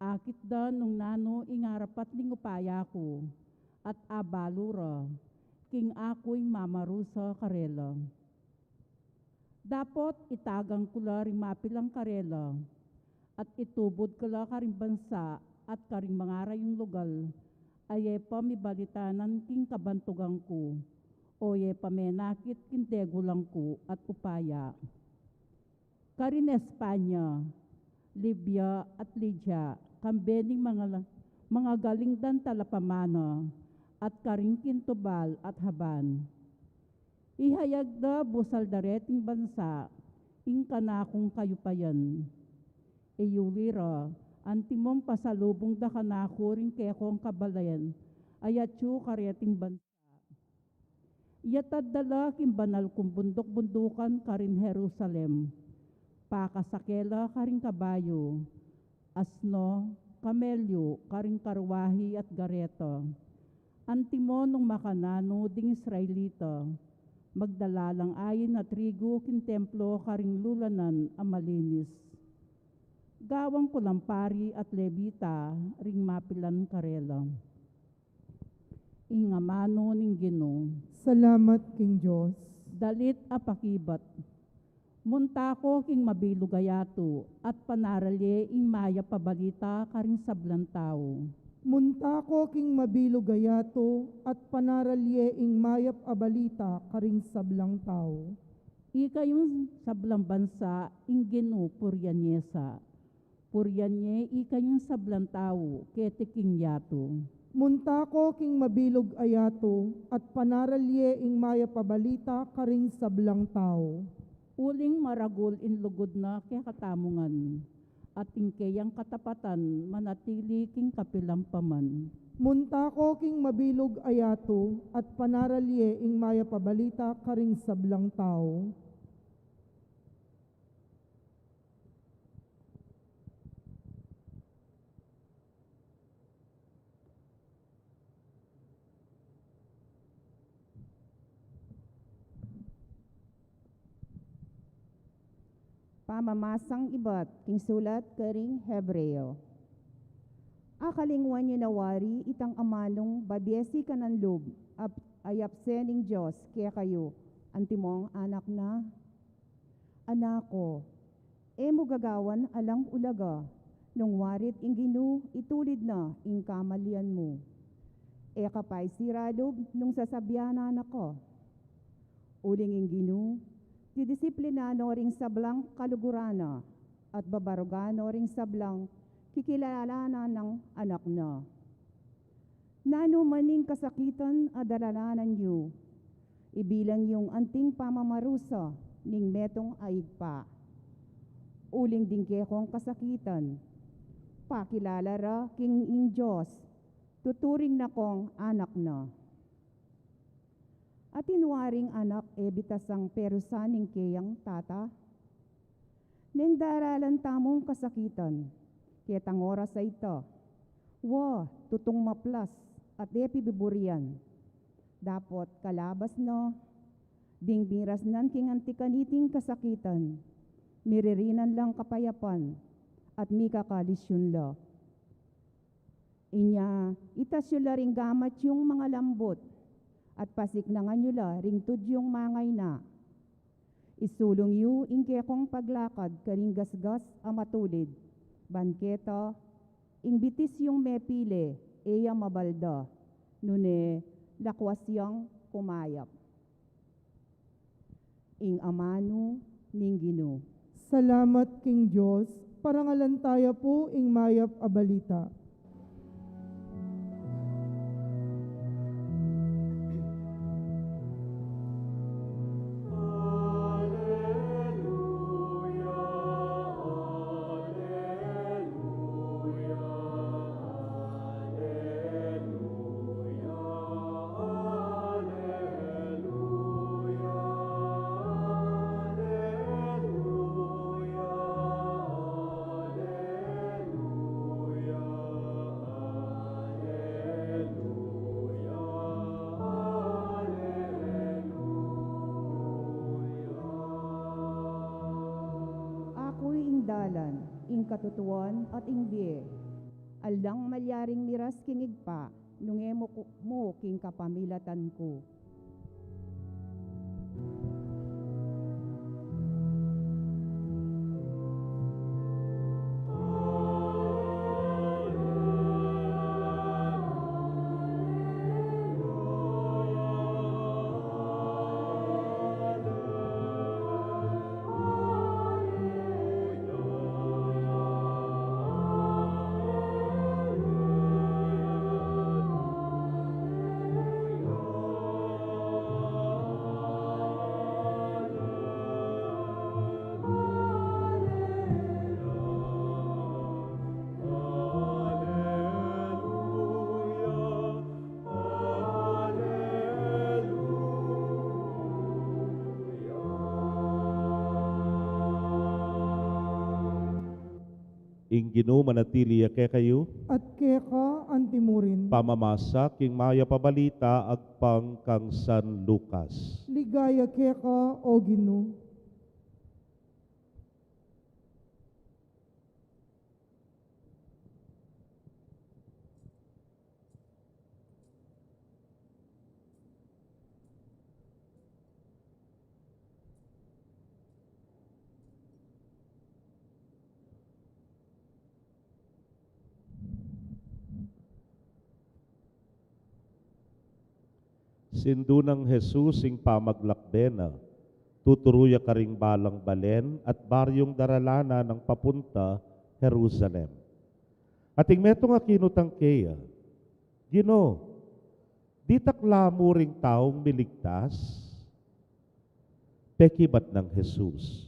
Akit da nung nanu ing arapat ning upaya ku, at abalu ra king aku ing mamarusa karela. Dapot itagan ku la ring mapilan karela, at itubud ku la karing bansa at karing mangarayung lugal a e pa mibalitanan king kabantugan ku, o e pa menakit king degulan ku at upaya. Karin Espanya, Libya at Lydia, kambe ning mangala-, mangagaling dang talapamana, at karin king Tubal at Haban. Ihayag da busal dareting bansa ing kanakung kayupayan. Iyuli ra, antimong pasalubung da kanaku ring kekong kabalayan a yatyu kareting bansa. Iyatad da la king banal kung bunduk-bundukan karin Jerusalem. Pakasake la karing kabayu, asno, kamelyu, karing karuahi at gareta. Antimo nung makananu ding Israelita, magdala lang ayin a trigu king templo karing lulanan a malinis. Gawan ku lang pari at Levita ring mapilan karela. Ing amanu ning Ginu. Salamat king Dios. Dalit a pakibat. Munta ko king mabilug a yatu, at panaral ye ing mayap a balita karing sablang tau. Munta ko king mabilug a yatu, at panaral ye ing mayap a balita karing sablang tau. Ikayung sablang bansa, ing Ginu purian ye sa. Purian ye ikayung sablang tau keti king yatu. Munta ko king mabilug a yatu, at panaral ye ing mayap a balita karing sablang tau. Uling maragul ing lugud na kekatamu ngan, at ing keyang katapatan manatili king kapilan pa man. Munta ko king mabilug a yatu, at panaral ye ing mayap a balita karing sablang tau. Pamamasang ibat king sulat karing Hebreo. Akalingwan yu na wari itang amanung babiesi kanan lub, ap-, a yapse ning Dios kekayu, antimong anak na. Anak ko, e mu gagawan alang ulaga, nung warit ing Ginu itulid na ing kamalian mu. E ka pa isiralub nung sasabian na ka. Uling ing Ginu, didisiplinan no ring sablang kaluguran na, at babarugan no ring sablang kikilalanan nang anak na. Nanu man ing kasakitan a daralanan yu, ibilang yung anting pamamarusa ning metung a ibpa. Uling ding kekong kasakitan, pakilala ra king ing Dios, tuturing na kong anak na. Atin waring anak e bitasang perusan ning keyang tata? Neng daralan tamung kasakitan, ketang oras a ita, wa, tutung maplas, at e pibiburian. Dapot kalabas na, ding mirasnan king anti kaniting kasakitan, miririnan lang kapayapan, at mikakalisyun la. Inya, itas yu la ring gamat yung mangalambut, at pasiknangan yu la ring tudyung mangayna. Isulung yu ing kekong paglakad karing gasgas a matulid, ban keta, ing bitis yung mepile, e ya mabalda, nune lakwas yang kumayap. Ing amanu ning Ginu. Salamat king Dios. Parangalan taya pu ing mayap a balita. Aku ing dalan, ing katutuan, at ing bie. Alang malyaring miras king Ibpa, nung e mu ku-, mu king kapamilatan ku. Ing Ginu manatili ya kekayu. At keka antimurin. Pamamasa king mayap a balita agpang kang San Lucas. Ligaya keka, O Ginu. Sindu nang Jesus ing pamaglakbe na, tuturu ya karing balang balen at baryung daralan na nang papunta Jerusalem. At ing metung a kinutang keya, Ginu, ditak la mu ring taung miligtas? Pekibat nang Jesus,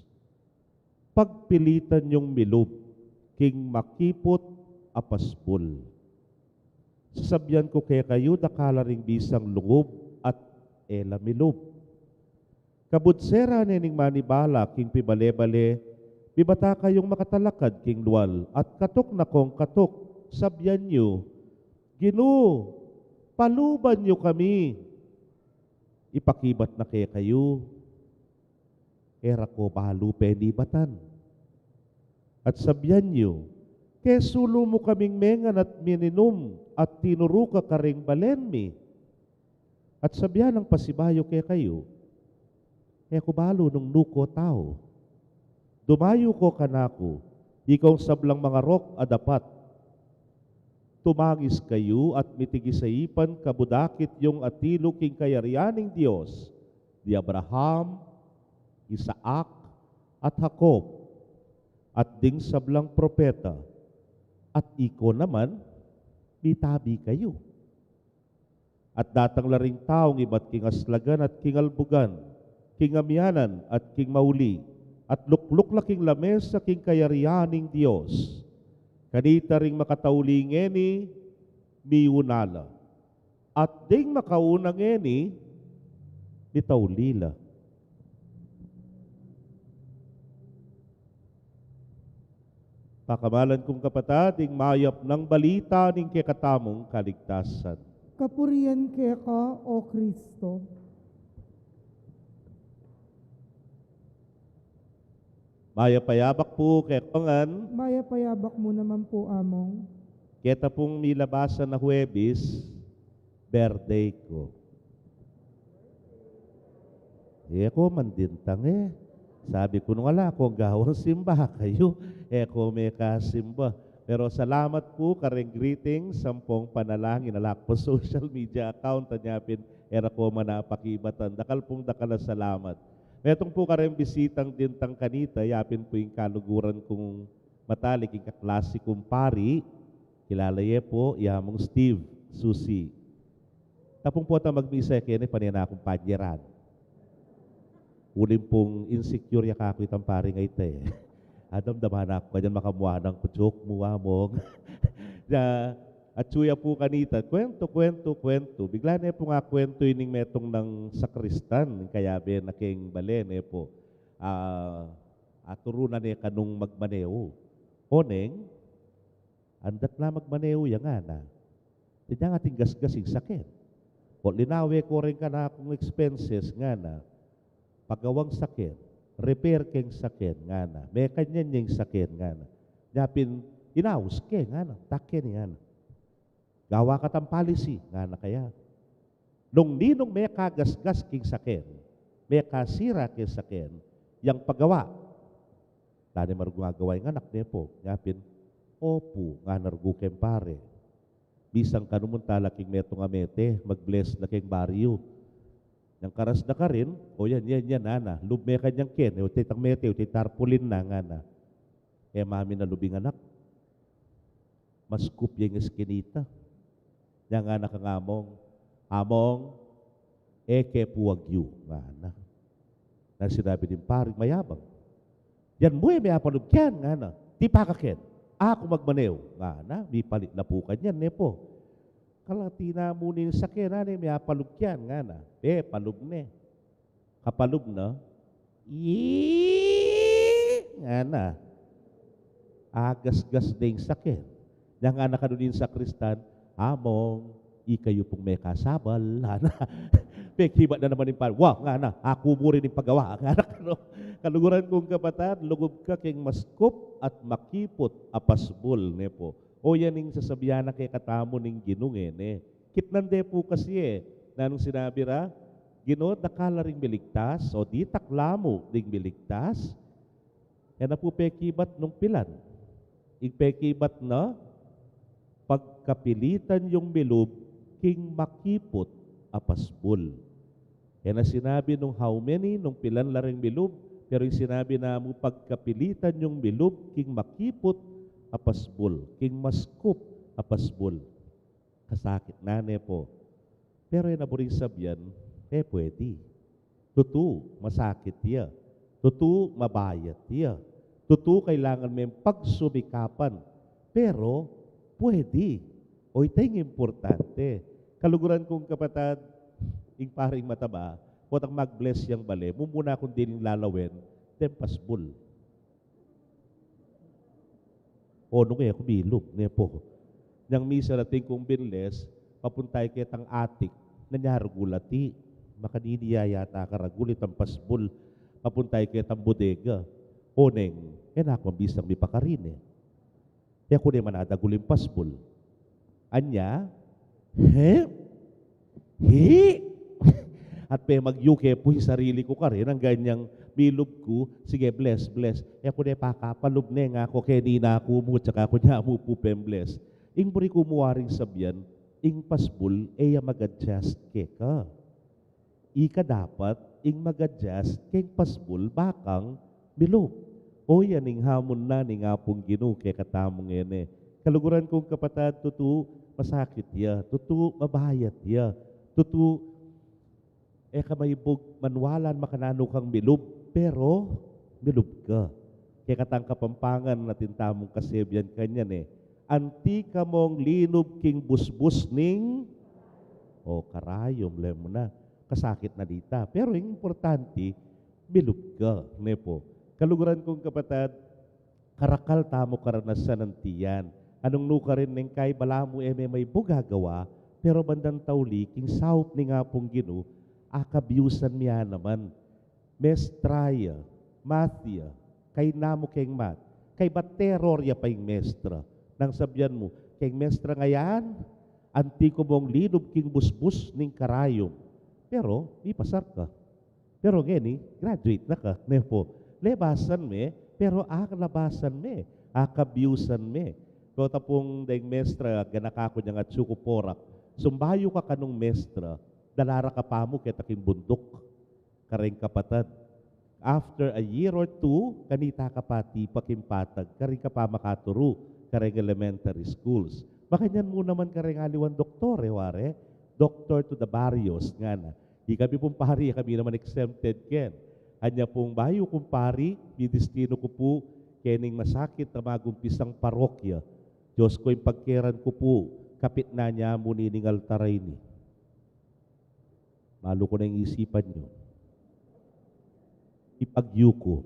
pagpilitan yung milub king makiput a pasbul. Sasabian ku kekayu, dakal la ring bisang lungub at e la milub. Kabud sera ne ning manibala king pibale-bale, bibata kayung makatalakad king lual at katuk na kong katuk, sabian yu, Ginu, paluban yu kami. Ipakibat na kekayu, e ra ko balu penibatan. At sabian yu, kesulu mu kaming mengan at mininum at tinuru ka karing balen mi. At sabian nang pasibayu kekayu, e ku balu nung nu ko tau. Dumayu ko kanaku, ikong sablang mangarok a dapat. Tumangis kayu at mitigis a ipan kabud akit yung atilu king kayarian ning Dios, di Abraham, Isaac, at Jacob, at ding sablang propeta, at iko naman, mitabi kayu. At datang la ring taung ibat king aslagan at king albugan, king amianan at king mauli, at lukluk la king lamesa king kayarian ning Dios. Kanita ring makatauli ngeni, miuna la. At ding makauna ngeni, mitauli la. Pakamalan kung kapatad, ing mayap nang balita ning kekatamung kaligtasan. Kapurian keka, O Kristo. Mayap a yabak pu kekayu ngan. Mayap a yabak mu naman pu, Among. Keta pung milabasan a Huwebes, birthday ku. E ku mandintang e. Sabi ku, nung ala kung gawang simba, kayu, e ku mekasimba. Pero salamat pu karing greetings ampong panalangin. Ala ku pung social media account, anya pin e ra ku manapakibatan. Dakal pung dakal a salamat. Metung pu kareng bisitang dintang kanita, yapin pu ing kaluguran kung matalik ing kaklasi kung pari, kilala ye pu, i Among Steve Susi. Tapung pu ta magmisa keni, pane na kung panyeran. Uling pung insecure ya kaku itang pari nga ita e. Adam damdaman ku kanyan makamua nang kutsuk mu, Among. Ya, atsu ya pu kanita, kwentu, kwentu, kwentu. Bigla ne pung akwentu ining metung nang sakristan, ing kayabe na keng bale ne pu. Ah, aturu na ne kanung magmaneu. Oneng, andat la magmaneu ya ngana. Tedya ngan ating gasgas ing saken. O linawe ko reng kanakung expenses ngana. Pagawang saken, repair keng saken ngana. Mekanyan ya ing saken ngana. Yapin inaus ke ngana, taken ngana. Gawa ka tang policy ngana kaya. Nung ninung mekagasgas king saken, mekasira king saken, yang pagawa. Tane marugua gawa ing anak ne pu, yapin, opu, ngana rugua keng pare. Bisang kanu munta la king metung a mete, mag-bless na keng baryu. Yang karas na karin, o yan, yan, yan, ngana. Lub me kanyang ken, e, o te tang mete, o te tarpaulin na, ngana. E mamin a lub ing anak. Maskup ya ing eskinita. Nyang ngana kang Among, "Among, e ke pu agyu," ngana. Nang sinabi ning pari mayabang, "Yan mu e, miyapalub ke yan," ngana. "Tipa ka ken, aku magmaneu," ngana. Mipalit na pu kanyan ne pu. Kalati na mu ning saken, "Nanu e, miyapalub ke yan," ngana. E, palub ne. Kapalub na, "Ii!" ngana. Agasgas ne ing saken. Nyang ngana kanu ning sakristan, "Among, ikayu pung mekasabal," ngana. Pekibat na naman ing pari, "Wa," ngana, "aku mu rin ing pagawa," ngana kanu. Kaluguran kung kapatad, lugub ka king maskup at makiput a pasbul, ne pu. O yan ing sasabian na kekatamu ning Ginu ngeni. Kitnan de pu kasi e, nanung sinabi ra, "Ginu, dakal la ring miligtas, o ditak la mu ding miligtas?" E na pu pekibat nung pilan. Ing pekibat na, pagkapilitan yung milub king makiput a pasbul. E na sinabi nung how many, nung pilan la ring milub, pero ing sinabi na mu pagkapilitan yung milub king makiput a pasbul, king maskup a pasbul. Kasakit na ne pu. Pero e na buring sabian, e pwedi. Tutu, masakit ya. Tutu, mabayat ya. Tutu, kailangan meng pagsumikapan. Pero, pwedi. O ita ing importante. Kaluguran kung kapatad, ing paring mataba, potang mag-bless yang bale, mumuna kung diling lalawen, deng pasbul. O nung e ku milub, ne pu. Nyang misa atin kung binles, papunta ke tang atik, nanu ya rugul ati, makanini ya yata ka ragul itang pasbul, papunta ke tang bodega. Oneng, e na ku mabisang mipakarine. E ku ne manadagul ing pasbul. Anya, he? Hi! At pemagyu ke pu ing sarili ku karin, nung ganyan milub ku, sige, bless, bless. E ku ne pakapalub ne, nga ku keni na ku mu, tsaka ku ne mu pu pembless. Ing buri ku mu waring sabian, ing pasbul, e ya mag-adjust keka. Ika dapat ing mag-adjust keng pasbul bakang milub. O yan ing hamon na ning Apung Ginu kekatamu ngeni. Kaluguran kung kapatad, tutu masakit ya, tutu mabayat ya, tutu e ka maibug maniwala makananu kang milub, pero milub ka. Kekatang Kapampangan atin tamung kasebian kanyan e, "Anti kamung linub king busbus ning," o, karayum, lemu na. Kasakit na dita. Pero ing importante, milub ka, ne pu. Kaluguran kung kapatad, karakal tamu karanasan anti yan. Anung nukarin neng kai balamu e me maibug a gawa, pero bandang tauli king saup ning Apung Ginu, akabyusan me ya naman. Mestra ya, math ya, kaina mu keng math, kaibat terror ya pa ing mestra. Nang sabian mu, keng mestra, "Ngayan, anti ku mung linub king busbus ning karayum." Pero mipasar ka. Pero ngeni, graduate na ka, ne pu. Lebasan me, pero akalabasan me, akabyusan me. Pero tapung deng mestra, ganaka ku nyang atsu ku porak, sumbayu ka kanung mestra, dala ra ka pamu keta king bunduk. Kareng kapatad, after a year or two, kanita ka pa tipa king patag, karing kapamakaturu, kareng elementary schools. Makanyan mu naman kareng aliwang doktor, e wari, doctor to the barrios, ngana. Ikami pung pari, kami naman exempted ken. Anya pung bayu kung pari, didistinu ku pu kening masakit a magumpisang parokya. Dios ku, ing pagkeran ku pu, kapitnan ya mu nining altar a ini. Malu ku na ing isipan yu. Ipagyu ku.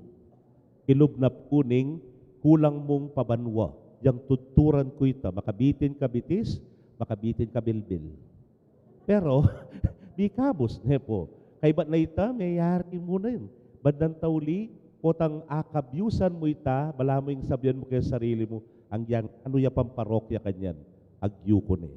Ilub na pu ning kulang mung pabanua. Yang tuturan ku ita, makabitin kabitis, makabitin kabilbil. Pero, mikabus, ne pu. Kaybat na ita, meyari mu na rin. Bandang tauli, potang akabyusan mu ita, balamu ing sabian mu keng sarili mu, agyang anu ya pang parokya kanyan, agyu ku ne.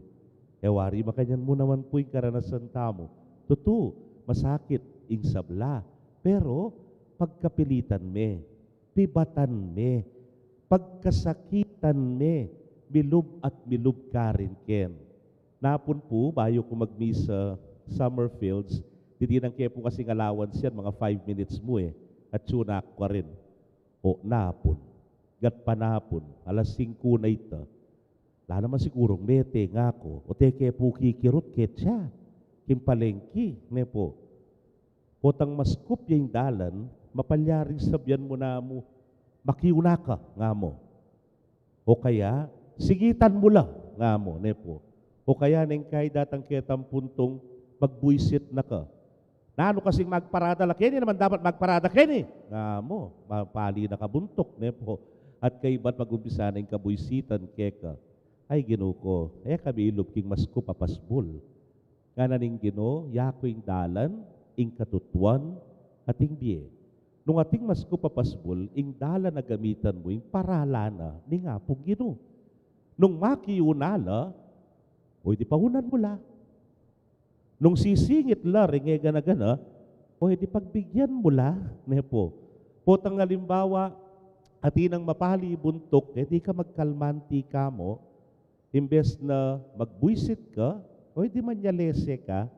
E wari, makanyan mu naman pu ing karanasan tamu. Tutu, masakit ing sabla. Pero, pagkapilitan me, pibatan me, pagkasakitan me, milub at milub karin ken. Napun pu, bayu ku magmisa Summerfields, didinan ke pu kasing allowance yan, mga five minutes mu e, at tune up ka rin. O, napun. Gatpanapun, alas singku na ita. Ala naman sigurung mete, ngaku. O, te ke pu kikirut, ketsa. King palengki, ne pu. Potang maskup ya ing dalan, mapalyaring sabian mu na mu, "Makiuna ka," nga mu. O kaya, "Singitan mu la," nga mu, ne pu. O kaya, neng kai datang ketang puntung, "Magbuisit na ka." "Nanu kasing magparada la keni, naman dapat magparada keni," nga mu, mapali na kabuntuk, ne pu. At kaybat magumpisa na ing kabuisitan keka. Ay, Ginu ku, e kami ilub king maskup a pasbul. Ngana ning Ginu, "Yaku ing dalan, ing katutuan, at ing bie." Nung ating maskup a pasbul, ing dalan a gamitan mu, ing paralan na ning Apung Ginu. Nung makiuna la, o di paunan mu la. Nung sisingit la, ring e gana-gana, o di pagbigyan mu la, ne pu. Potang alimbawa, atin nang mapali buntuk, e di ka magkalmanti ka mu, imbes na magbuisit ka, o di manyalese ka,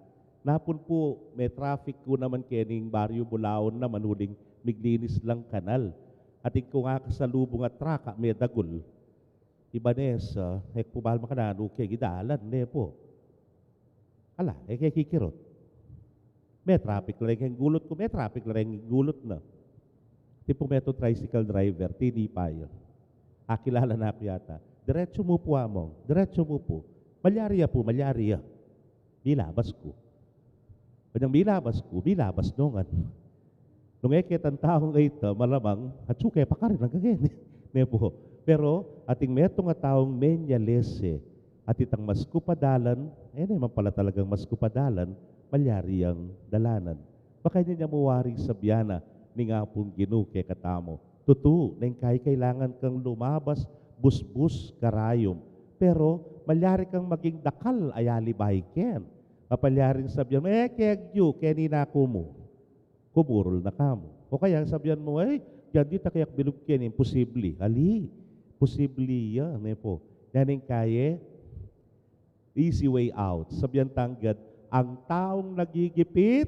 napun pu me-traffic ku naman kening Baryo Bulaon naman uling miglinis lang kanal. Atin kung akasalubung a truck a medagul. I Vanessa, e ku pu bal makananu keng dalan, ne pu. Ala, e ke kikirut. Me-traffic la rin keng gulut ku, me-traffic la rin keng gulut na. Tipung metung tricycle driver, tinipa ya. Akilala na ku yata. "Diretsu mu pu, Among. Diretsu mu pu. Malyari ya pu, malyari ya." Milabas ku. Kanyang milabas ku, milabas no ngan. Nung e ketang taung ayta, malamang, atsu ke pa karin angga keni. Ne pu. Pero, ating metung a taung menyalese, at itang maskup a dalan, e ne man pala talagang maskup a dalan, malyari yang dalanan. Makanyan ya mu waring sabian na ning Apung Ginu kekatamu. Tutu, neng kai kailangan kang lumabas, busbus, karayum. Pero, malyari kang maging dakal a yalibay ken. Mapalyaring sabian mu, "E ke agyu, keni na ku mu." Kumurul na ka mu. O kaya sabian mu, "Ay, dyan di ta kaya bilub keni, imposible." Ali, posible ya, ne pu. Yan ing kaye, easy way out. Sabian tang gad, ang taung nagigipit,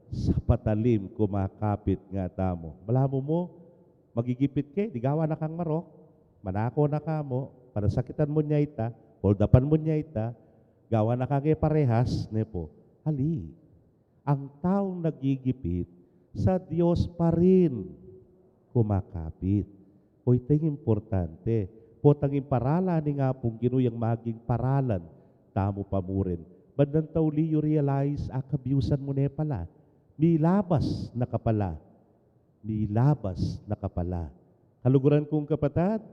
sa patalim kumakapit, nga tamu. Balamu mu, magigipit ke, di gawan na kang marok, manako na ka mu, panasakitan mu nya ita, hold upan mu nya ita, gawan na kang e parehas, ne pu. Ali, ang taung nagigipit, sa Dios pa rin kumakapit. O, ita ing importante. Potang ing paralan ning Apung Ginu yang maging paralan tamu pa mu rin. Bandang tauli, you realize, akabyusan mu ne pala. Milabas na ka pala. Milabas na ka pala. Kaluguran kung kapatad,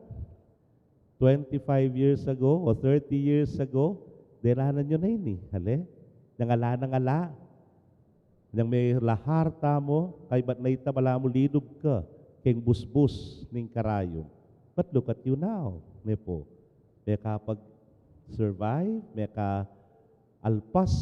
twenty-five years ago o thirty years ago, delanan yu na ini, ale? Nang ala, nang ala. Nang me-lahar tamu, kaybat na ita balamu linub ka keng busbus ning karayum. But look at you now, ne pu. Mekapag-survive, mekaalpas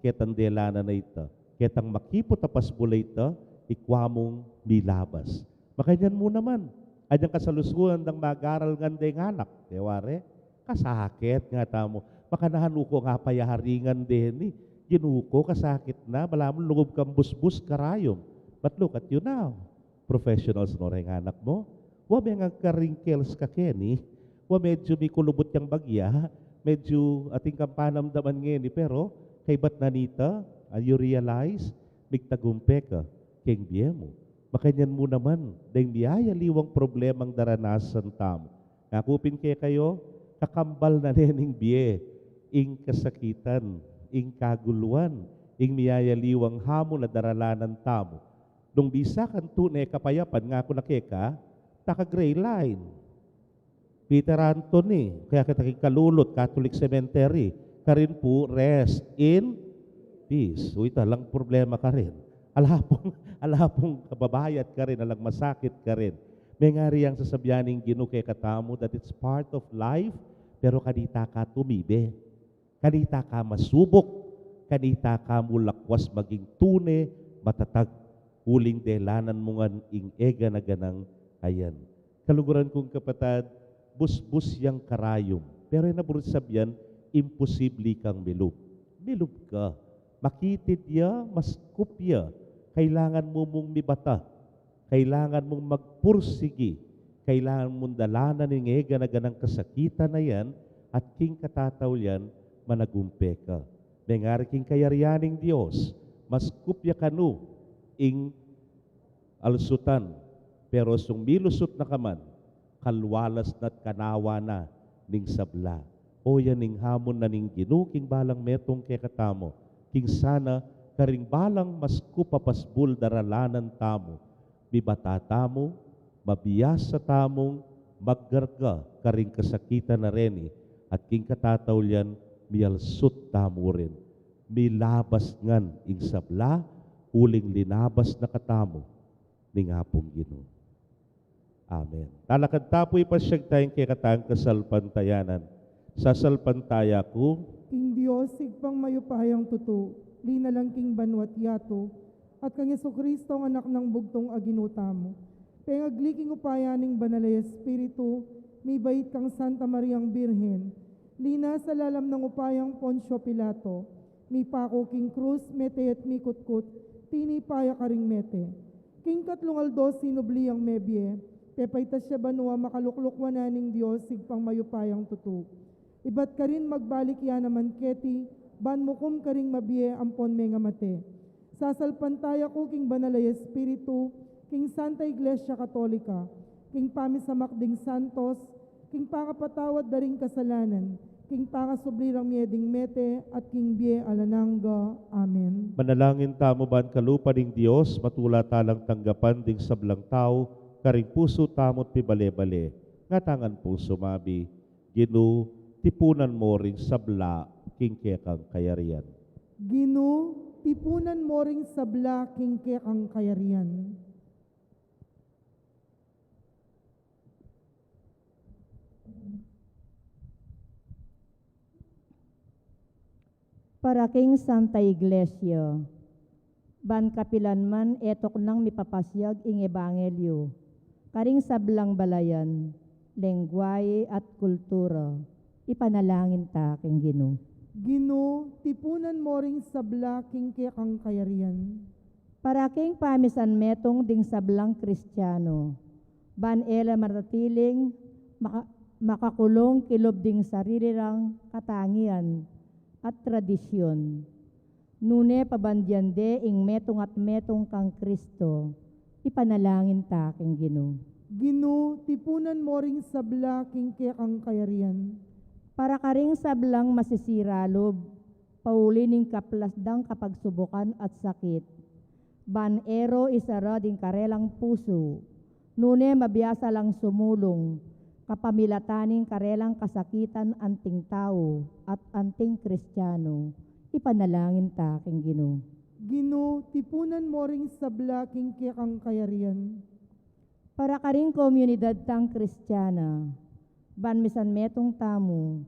ketang delanan a ita. Ketang makiput a pasbul a ita, ikwa mung milabas. Makanyan mu naman. Anyang kasalusuan dang mag-aral ngan deng anak, e wari, kasakit, nga tamu. Makananu ku nga payari ngan deni, Ginu ku, kasakit na, balamu lungub kang busbus karayum. But look at you now. Professionals no reng anak mu. Wa, me nga ka-wrinkles ka keni. Wa, medyu mikulubut yang bagya. Medyu atin kang panamdaman ngeni, pero kaybat na nita, and you realize, migtagumpe ka keng bie mu. Makanyan mu naman deng miyayaliwang problemang daranasan tamu. Ngaku pin kekayu, kakambal na ne ning bie ing kasakitan, ing kaguluan, ing miyayaliwang hamon a daralanan tamu. Nung bisa kang tune kapayapan, ngaku na keka, taka-gray line. Peter Anthony, kaya kita keng kalulut, Catholic Cemetery, karin pu, rest in peace. Uy, ita, alang problema karin. Ala pung, ala pung kababayat karin, alang masakit karin. Mengari yang sasabian ning Ginu kekatamu that it's part of life, pero kanita ka tumibe. Kanita ka masubuk, kanita ka mu lakwas maging tune, matatag, uling delanan mu ngan ing e gana-ganang ayan. Kaluguran kung kapatad, busbus yang karayum. Pero e na burut sabian, imposible kang milub. Milub ka. Makitid ya, maskup ya. Kailangan mu mung mibata. Kailangan mung magpursigi. Kailangan mung dalanan ing e gana-ganang kasakitan a yan, at king katataulian, managumpe ka. Mengari king kayarian ning Dios, maskup ya kanu ing alsutan, pero sung milusut na ka man, kalwalas na't kanawa na ning sabla. O yan ing hamon na ning Ginu king balang metung kekatamu, king sana karing balang maskup a pasbul daralanan tamu, mibata tamu, mabiasa tamung maggarga karing kasakitan a reni, at king katataulian mialsut tamu rin. Milabas ngan ing sabla, uling linabas na katamu ning Apung Ginu. Amen. Talakad ta pu, ipasyag taya ing kekatang kasalpantayanan. Sasalpantaya ku king Dios, Ibpang mayupayang tutu, linalang king banua't yatu, at kang Jesucristo, ang Anak nang bugtung a Ginu tamu. Pengagli king upaya ning Banal a Espiritu, mibait kang Santa Mariang Birhen, linasa lalam nang upayang Poncio Pilato, mipaku king krus, mete at mikutkut, tinipa ya karing mete. King katlung aldo sinubli yang mebie, pepaitas ya banua, makaluklukwan na ning Dios, Ibpang mayupayang tutu. Ibat karin magbalik ya naman keti, ban mukum karing mabie ampon mengamate. Sasalpantaya ku king Banal a Espiritu, king Santa Iglesia Katolika, king pamisamak ding santos, king pangapatawad da ring kasalanan, king pangasubli rang mie ding mete, at king bie alang angga. Amen. Manalangin tamu ban kalupa ning Dios, matula talang tanggapan ding sablang tau karing pusu tamu't pibale-bale. Ngatamu ngan pung sumabi, Ginu, tipunan mu ring sabla king kekang kayarian. Ginu, tipunan mu ring sabla king kekang kayarian. Para king Santa Iglesia, ban kapilan man e tuknang mipapasyag ing ebanghelyu karing sablang balayan, lengguahe at kultura, ipanalangin ta king Ginu. Ginu, tipunan mu ring sabla king kekang kayarian. Para king pamisan metung ding sablang Kristiano, ban e la manatiling maka-, makakulung kilub ding sarili rang katangian at tradisyun. Nune pabandian de ing metung at metung kang Kristo, ipanalangin ta king Ginu. Ginu, tipunan mu ring sabla king kekang kayarian. Para karing sablang masisira lub, pauli ning kaplas dang kapagsubukan at sakit, ban e ro isara ding karelang pusu, nune mabiasa lang sumulung, kapamilatan ning karelang kasakitan anting tau at anting Kristiano, ipanalangin ta king Ginu. Ginu, tipunan mu ring sabla king kekang kayarian. Para karing komunidad tang Kristiana, ban misan metung tamu,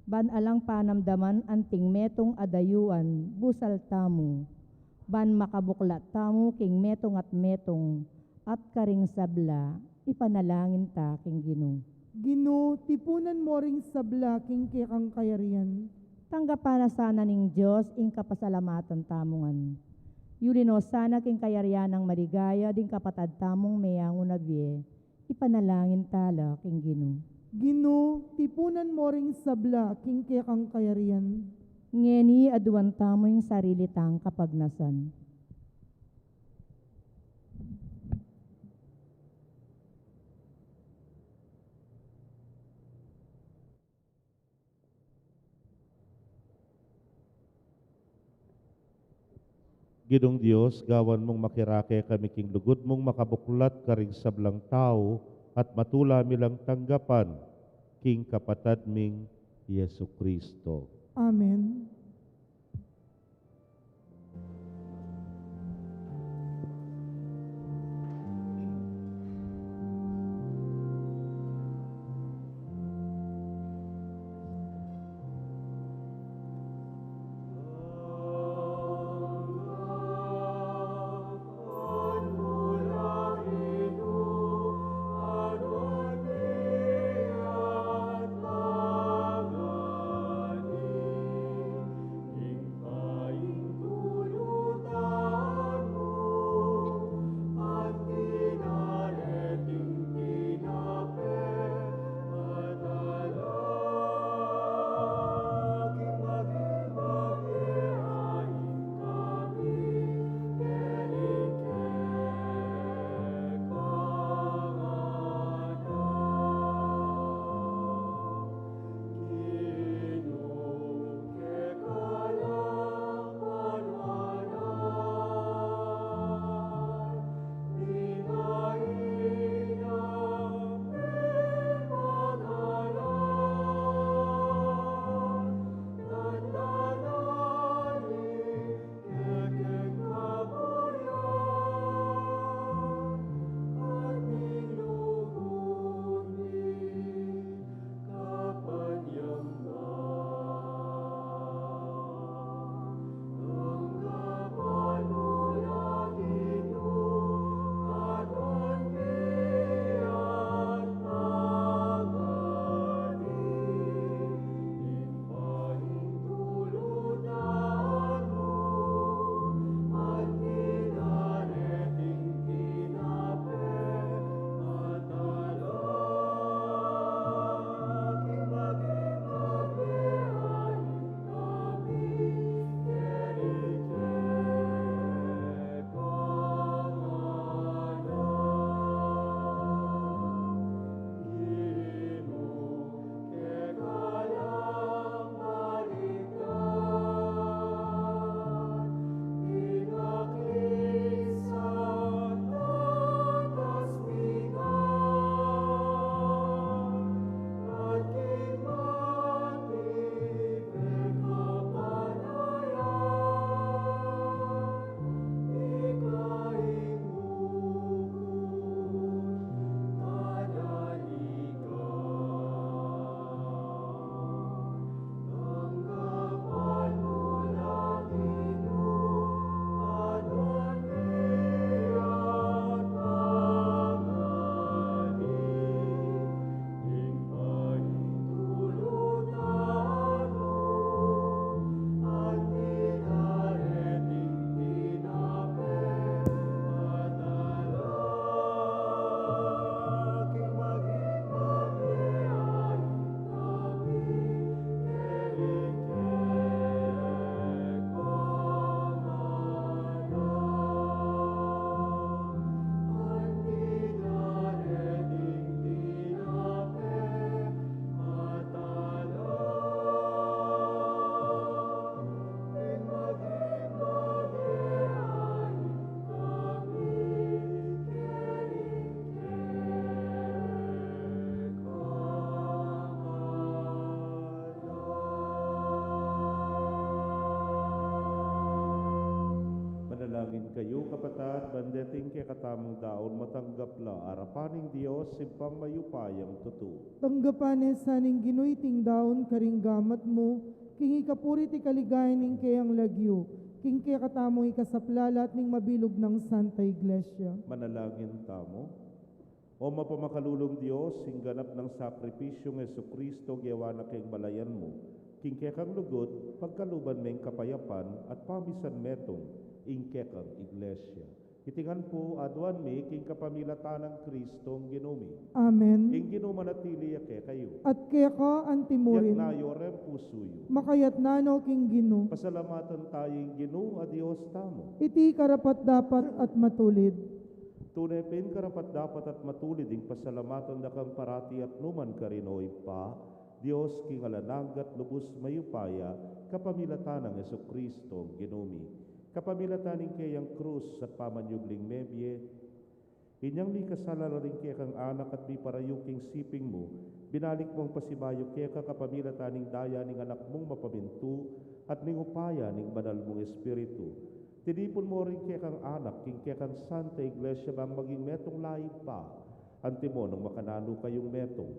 ban alang panamdaman anting metung a dayuan busal tamu, ban makabuklat tamu king metung at metung, at karing sabla, ipanalangin ta king Ginu. Ginu, tipunan mu ring sabla king kekang kayarian. Tanggapan na sana ning Dios ing kapasalamatan tamu ngan. Yuli no sana king kayarian nang maligaya ding kapatad tamung meyangu na bie. Ipanalangin tala king Ginu. Ginu, tipunan mo ring sabla king kekang kayarian. Ngeni aduan tamu ing sarili tang kapagnasan. Ginung Dios, gawan mung makirake kami king lugud mung makabuklat karing sablang tau at matula mi lang tanggapan king kapatad ming Jesu Cristo. Amen. Manalangin kayu, kapatad, ban deting kekatamung daun matanggap la arapan ning Dios, Ibpang mayupayang tutu. Tanggapan ne sa ning Ginu iting daun karing gamat mu, king ikapuri at ikaligaya ning keyang lagyu, king kekatamung ikasaplalat ning mabilug nang Santa Iglesia. Manalangin tamu. O mapamakalulung Dios, ing ganap nang sakripisyung Jesucristo gewa na keng balayan mu, king kekang lugud, pagkaluban meng kapayapan at pamisan metung, ing kekang iglesia. Iti ngan pu aduan mi king kapamilatan nang Kristong Ginu mi. Amen. Ing Ginu manatili ya kekayu. At keka antimurin. Iyatas yu reng pusu yu. Makayatas no king Ginu. Pasalamatan tamu ing Ginu a Dios tamu. Iti karapat-dapat at matulid. Tune pin karapat-dapat at matulid ing pasalamatan da kang parati at nukarin man, O Ibpa, Dios king alang angga at lubus mayupaya, kapamilatan nang Jesucristo Ginu mi. Kapamilatan ning keyang krus at pamanyubling mebie, inyang mikasala la ring kekang anak at miparayu king siping mu, binalik mung pasibayu keka kapamilatan ning daya ning anak mung mapamintu at ning upaya ning banal mung Espiritu. Tinipun mu ring kekang anak king kekang Santa Iglesia bang maging metung la Ibpa, antimo nung makananu kayung metung,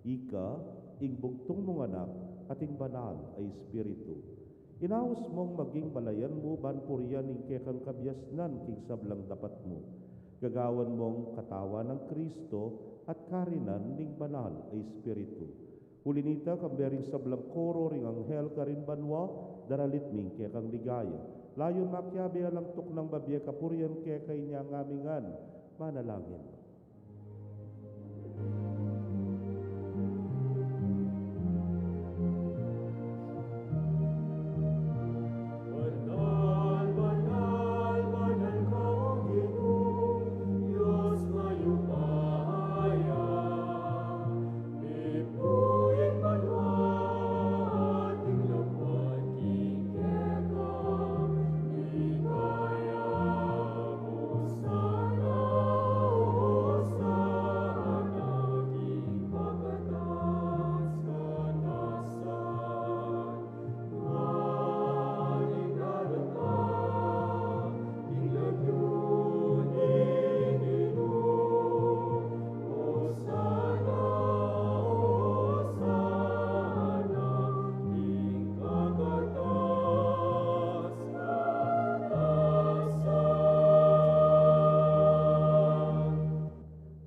ika, ing bugtung mung anak, at ing banal a Espiritu. Inaus mung maging balayan mu ban purian ing kekang kabiasnan king sablang dapat mu. Gagawan mung katawan nang Kristo at karinan ning banal a Espiritu. Uli nita, kambe ring sablang koro ring anghel karin banua, daralit mi ing kekang ligaya. Layun makiabe alang tuknang babie kapurian keka inya ngamingan. Manalangin.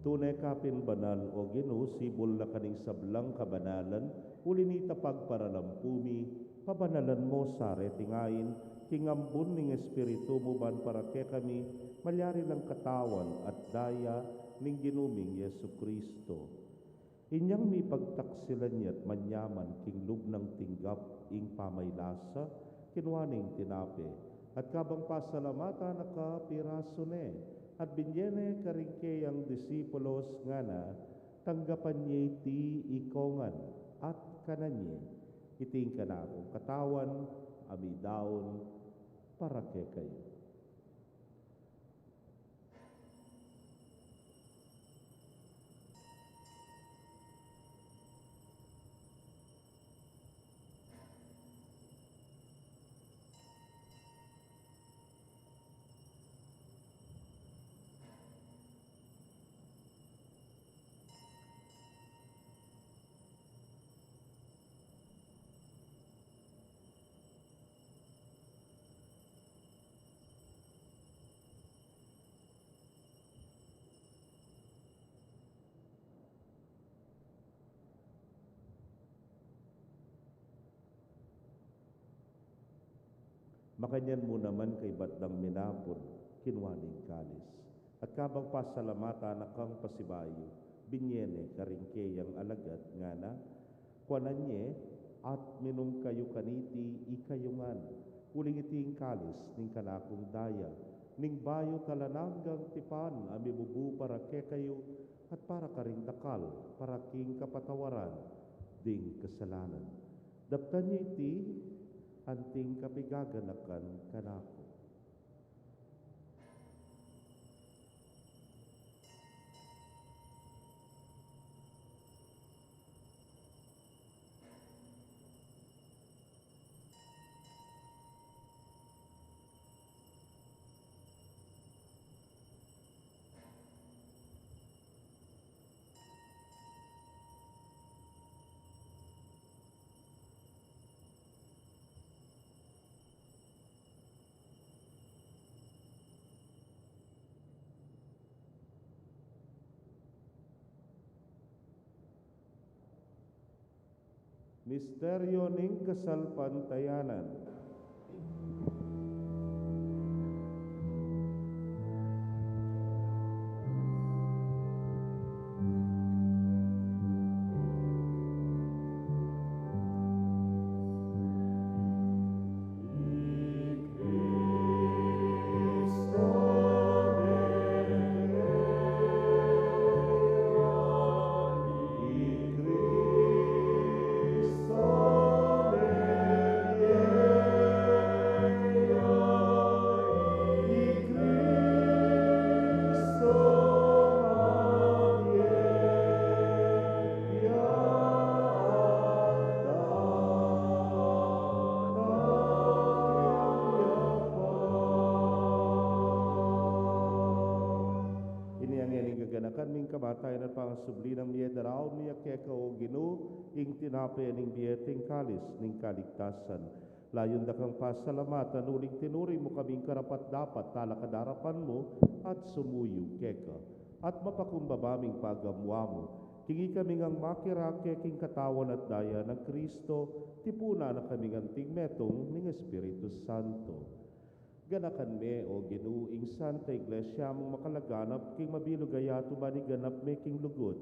Tune ka pin banal, O Ginu, sibul na ka ning sablang kabanalan, uli nita pagparalampu mi, pabanalan mu sa reting ain, king ambun ning Espiritu mu ban para kekami, malyari lang katawan at daya ning Ginu ming Jesucristo. Inyang mipagtaksilan ya at manyaman king lub nang tinggap ing pamaylasa, kinua ne ing tinape, at kabang pasalamatan na ka, pirasu ne, at binye ne karing keyang disipulos, ngana, tanggapan ye iti ikayu ngan, at kanan ye, iti ing kanakung katawan, a midaun para kekayu. Makanyan mu naman kaybat dang minapun, kinua ne ing kalis. At kabang pasalamatan na kang pasibayu, binye ne karing keyang alagad, ngana, kuanan ye, at minum kayu kaniti ikayu ngan, uling iti ing kalis ning kanakung daya, ning bayu't alang anggang tipan a mibubu para kekayu at para karing dakal, para king kapatawaran ding kasalanan. Daptan ye iti anting kapigaganakan kanaku. Misteryo ning kasalpantayanan. King kamatayan at pangasubli nang mie, daraun mi keka, o Ginu, ing tinape ning bie at ing kalis ning kaligtasan. Layun da kang pasalamatan uling tinuring mu kaming karapat-dapat talakad king arapan mu at sumuyu keka. At mapakumbaba ming pagamu-amu, king ikami ngang makirake king katawan at daya nang Kristo, tipunan na kaming anting metung ning Espiritu Santo. Ganakan me, o Ginu, ing Santa Iglesia mung makalaganap king mabilug a yatu ban iganap me king lugud.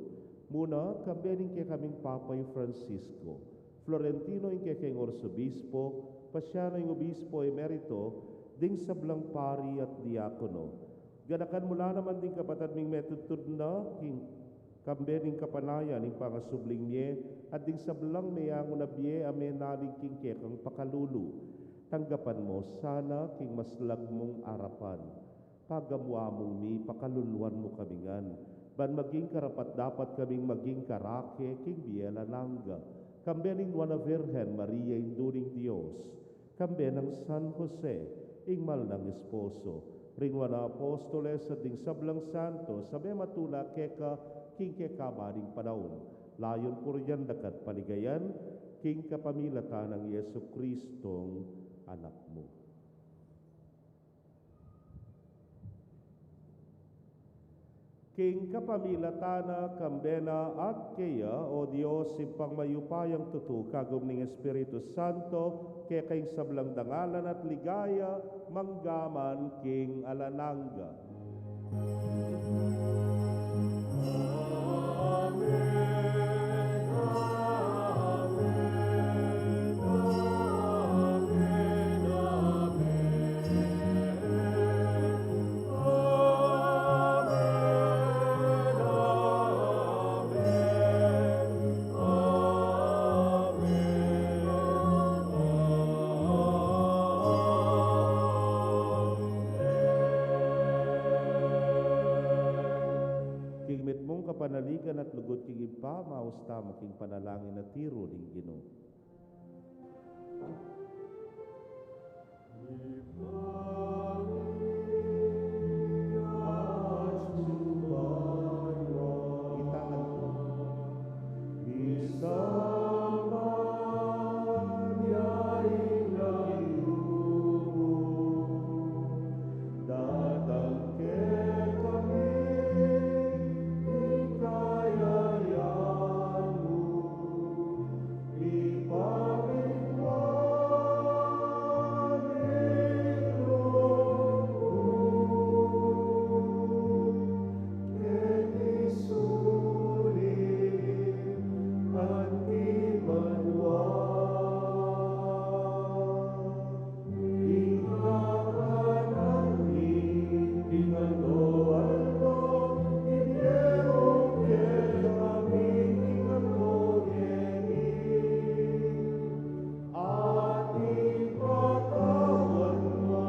Muna, kambe ning kekaming Papa i Francisco, Florentino ing kekeng Arsobispo, Pasiano ing Obispo Emerito, ding sablang pari at diakono. Ganakan mu la naman ding kapatad ming metudtud na king kambe ning kapanayan ning pangasubling mie, at ding sablang meangu na bie a menalig king kekang pakalulu. Tanggapan mu sana king maslag mung arapan. Pagamu-amu mi, pakaluluan mu kami ngan, ban maging karapat-dapat kaming maging karake king bie alang angga, kambe ning Nuan a Virgen Maria, Indu ning Dios, kambe nang San Jose, ing mal nang esposo, ring Nuan a Apostoles at ding sablang santos a mematula keka king kekaban ning panaun, layun purian daka at paligayan, king kapamilatan nang Jesucristong Anak mu. King kapamilatan na, kambe na, at keya, o Dios, Ibpang mayupayang tutu, kagum ning Espiritu Santo, keka ing sablang dangalan at ligaya, mangga man king alang angga. King mitmung kapanaligan at lugud king Ibpa, maus tamu king panalangin a tiru ning Ginu. Itangan ku. Datang kekami ing kayarian mu, mipamintuan ing lub mu keti sulip anti banua. Ing kakanan mi king aldo-aldo, ibie mu kekami king aldo ngeni, at ipatawad mu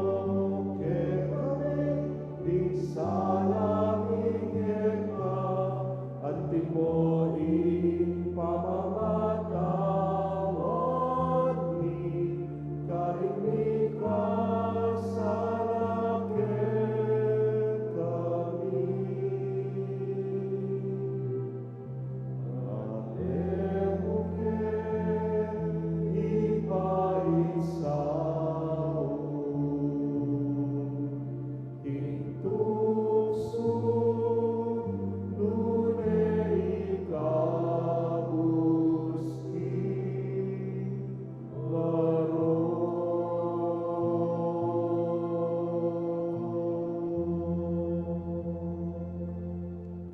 kekami ding sala mi keka, anti mo ing pamamatawad mi karing mikasala kekami. At e mu ke ipaisaul king tuksu, nune ikabus king marok.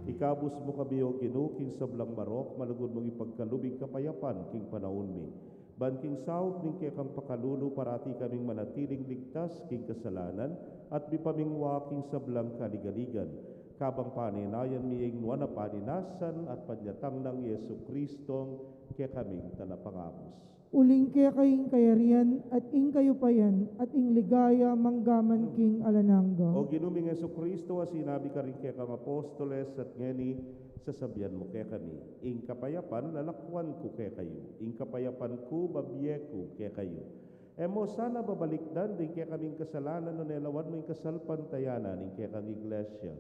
Ikabus mu kami, O Ginu, king sablang marok, malugud mung ipagkalub ing kapayapan king panaun mi. Ban king saup ning kekang pakalulu, parati kaming manatiling ligtas king kasalanan at mipamingwa king sablang kaligaligan. Kabang panenayan mi ing nuan a paninasan at panyatang nang Jesucristong kekaming Talapangabus. Uling keka ing kayarian, at ing kayupayan, at ing ligaya, mangga man king alang angga. O Ginu ming Jesucristo, a sinabi karing kekang apostoles, at ngeni sasabian mu kekami, ing kapayapan lalakwan ku kekayu, ing kapayapan ku babie ku kekayu. E mu sana babalikdan ding kekaming kasalanan, nune lawan mu ing kasalpantayanan ning kekang Iglesia,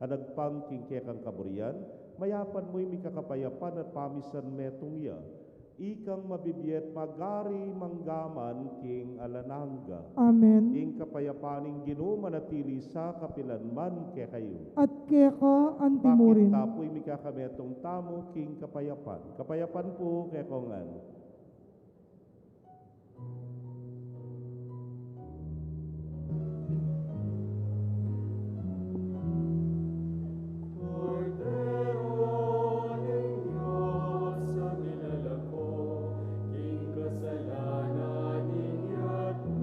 Nagpang king kekang kaburian, mayapan mu ing mikakapayapan at pamisan metung ya. Ikang mabibie at magari mangga man king alang angga. Amen. Ing kapayapan ning Ginu manatili sa kapilan man kekayu. At keka antimurin. Pakit ta pu ing mikakametung tamu king kapayapan. Kapayapan pu kekongan. Kordero ning Dios, a milalako king kasalanan ning yatu,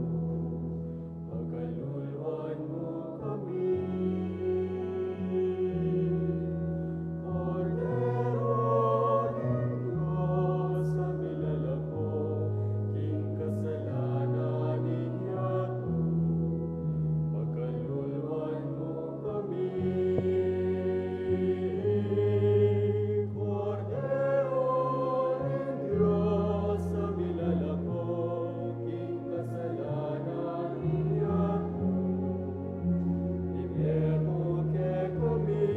pakaluluan mu kami. Kordero ning Dios, a milalako king kasalanan ning yatu, pakaluluan mu kami. Kordero ning Dios, a milalako king kasalanan ning yatu, ibie mu kekami,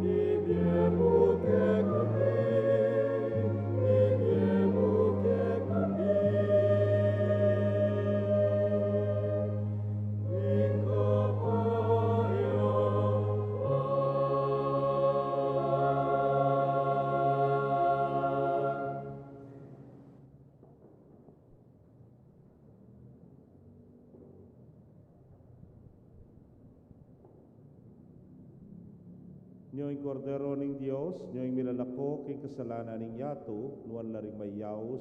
ibie mu kekami, ibie mu kekami. Ing kapayapan. Nyo ing Kordero ning Dios, nyo ing milalako king kasalanan ning yatu, nuan la ring mayaus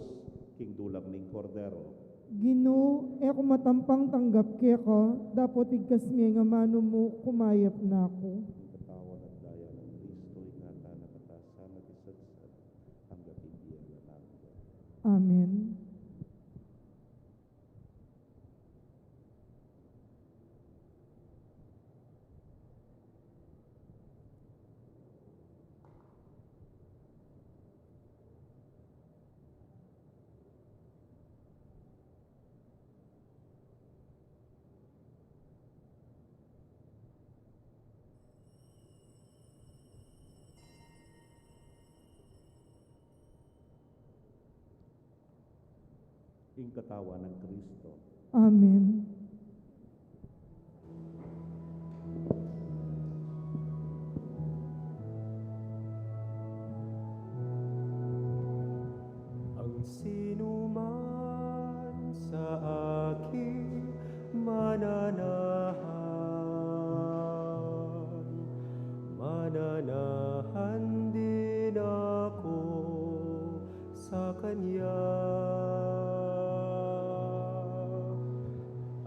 king dulang ning Kordero. Ginu, e ku matampang tanggap keka, dapot igkas me ing amanu mu, kumayap na ku. Ing katawan at daya nang Kristo, ingatan na katamu at isadsad angga king bie alang angga. Amen. Ing katawan nang Kristo. Amen. Ang sinuman sa aking mananahan, mananahan din ako sa kanya.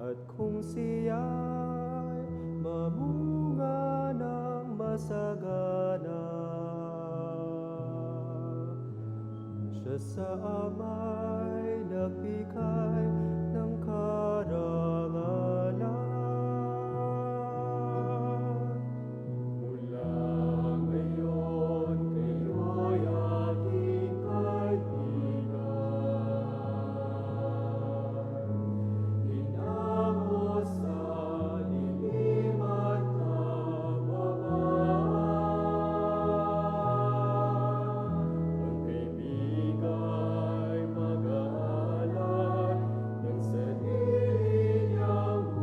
At kung siya'y mamunga ng masagana, siya sa Ama'y nagbigay ng karangalan. Mula ngayon kayo'y aking kaibigan. Inako sa dilim at kababaan. Ang kaibigan'y mag-aalay ng sarili niyang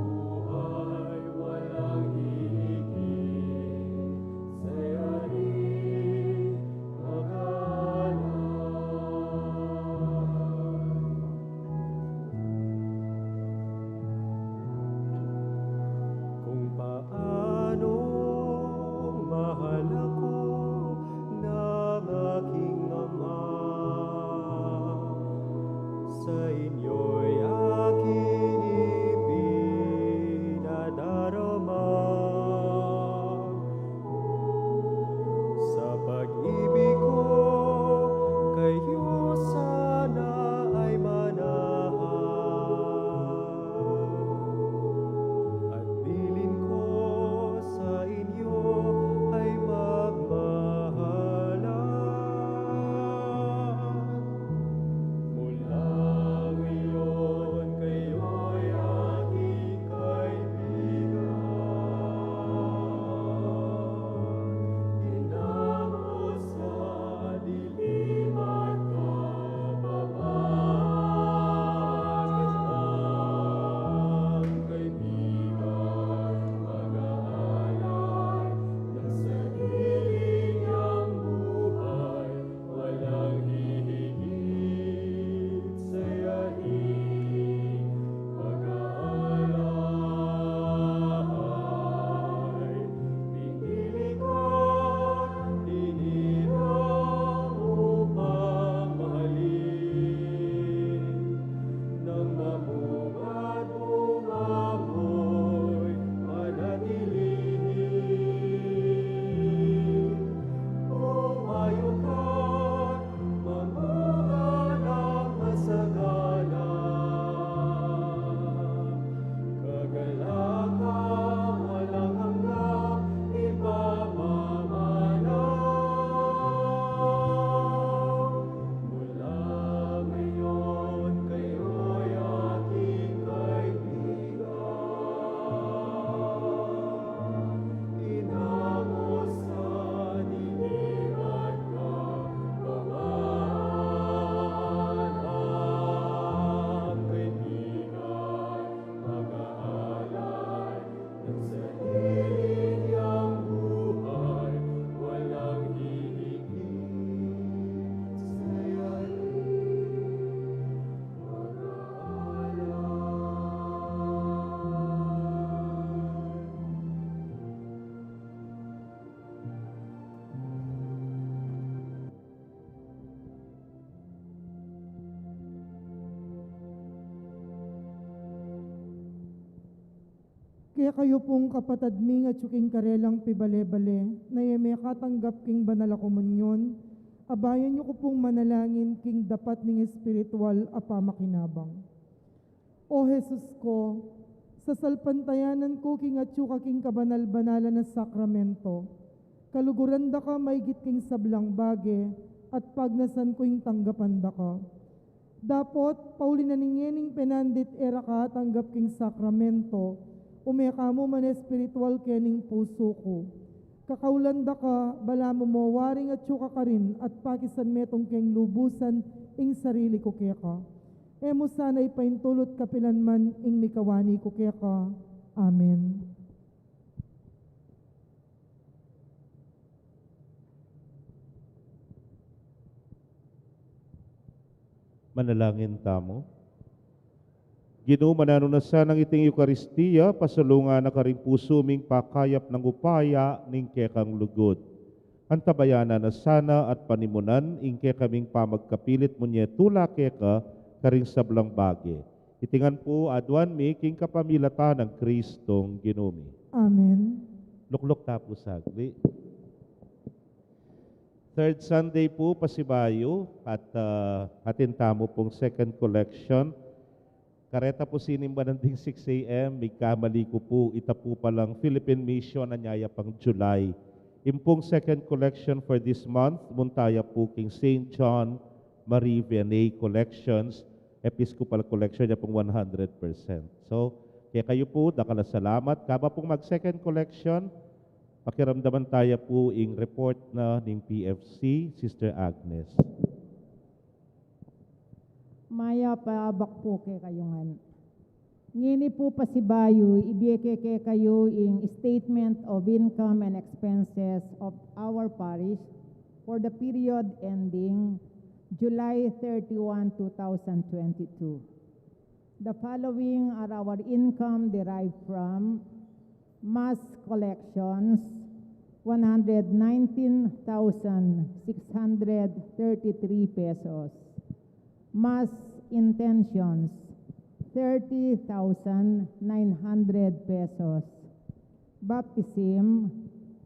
Kekayu pung kapatad ming atyu king karelang pibale-bale, na e mekatanggap king banal a komunyon, abayan yu ku pung manalangin king dapat ning espiritual a pamakinabang. O Jesus ko, sasalpantayanan ku king atyu ka king kabanal-banalan a sakramento. Kaluguran da ka maigit king sablang bage, at pagnasan ku ing tanggapan da ka. Dapot, pauli na ning ngening penandit e ra ka atanggap king sakramento, ume ka mu man espiritual kening pusu ku. Kakaulan da ka, balamu mo waring atyu ka karin at pakisan metung keng lubusan ing sarili ku keka. E mu sana ipaintulut kapilan man ing mikawani ku keka. Amen. Manalangin tamu. Ginu, mananu na sanang iting Eukaristia, pasalungan na karing pusu ming pakayap nang upaya ning kekang lugud. Antabayanan na sana at panimunan ing kekaming pamagkapilit munye tula keka karing sablang bage. Iti ngan pu aduan mi king kapamilatan nang Kristong Ginu mi. Amen. Lukluk ta pu sagli. Third Sunday pu pasibayu at, ah, atin tamu pung second collection. Kareta pu sinimbanan ding six A M, migkamali ku pu, ita pu palang Philippine Mission a nyaya pang July. Ing pung second collection for this month, munta ya pu king Saint John Marie Vianney Collections, Episcopal Collection ya pung one hundred percent. So, kekayu pu, dakal a salamat. Kaba pung mag second collection, pakiramdaman taya pu ing report na ning P F C, Sister Agnes. Mayap a abak pu kekayu ngan. Ngeni pu pasibayu, ibie ke kekayu ing statement of income and expenses of our parish for the period ending July thirty-one, two thousand twenty-two. The following are our income derived from mass collections, one hundred nineteen thousand six hundred thirty-three pesos. Mass intentions, thirty thousand nine hundred pesos. Baptism,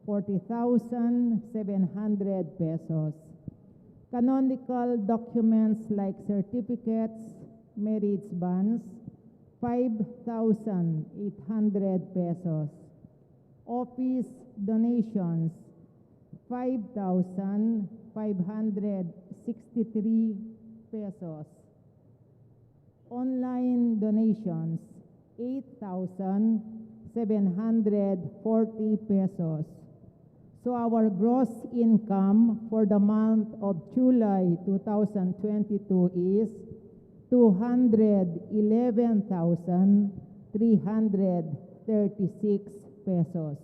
forty thousand seven hundred pesos. Canonical documents like certificates, marriage bans, five thousand eight hundred pesos. Office donations, five thousand five hundred sixty-three pesos. Online donations, eight thousand seven hundred forty pesos. So our gross income for the month of July two thousand twenty-two is two hundred eleven thousand three hundred thirty-six pesos.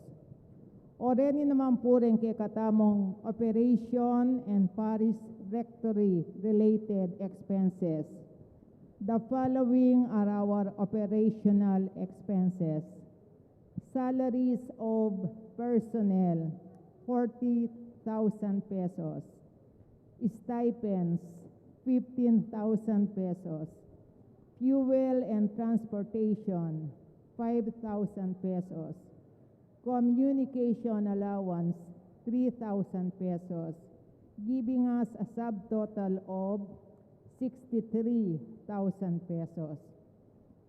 O reni naman pu reng kekatamung operation and parish rectory related expenses. The following are our operational expenses. Salaries of personnel, forty thousand pesos. Stipends, fifteen thousand pesos. Fuel and transportation, five thousand pesos. Communication allowance, three thousand pesos, giving us a subtotal of sixty-three thousand pesos.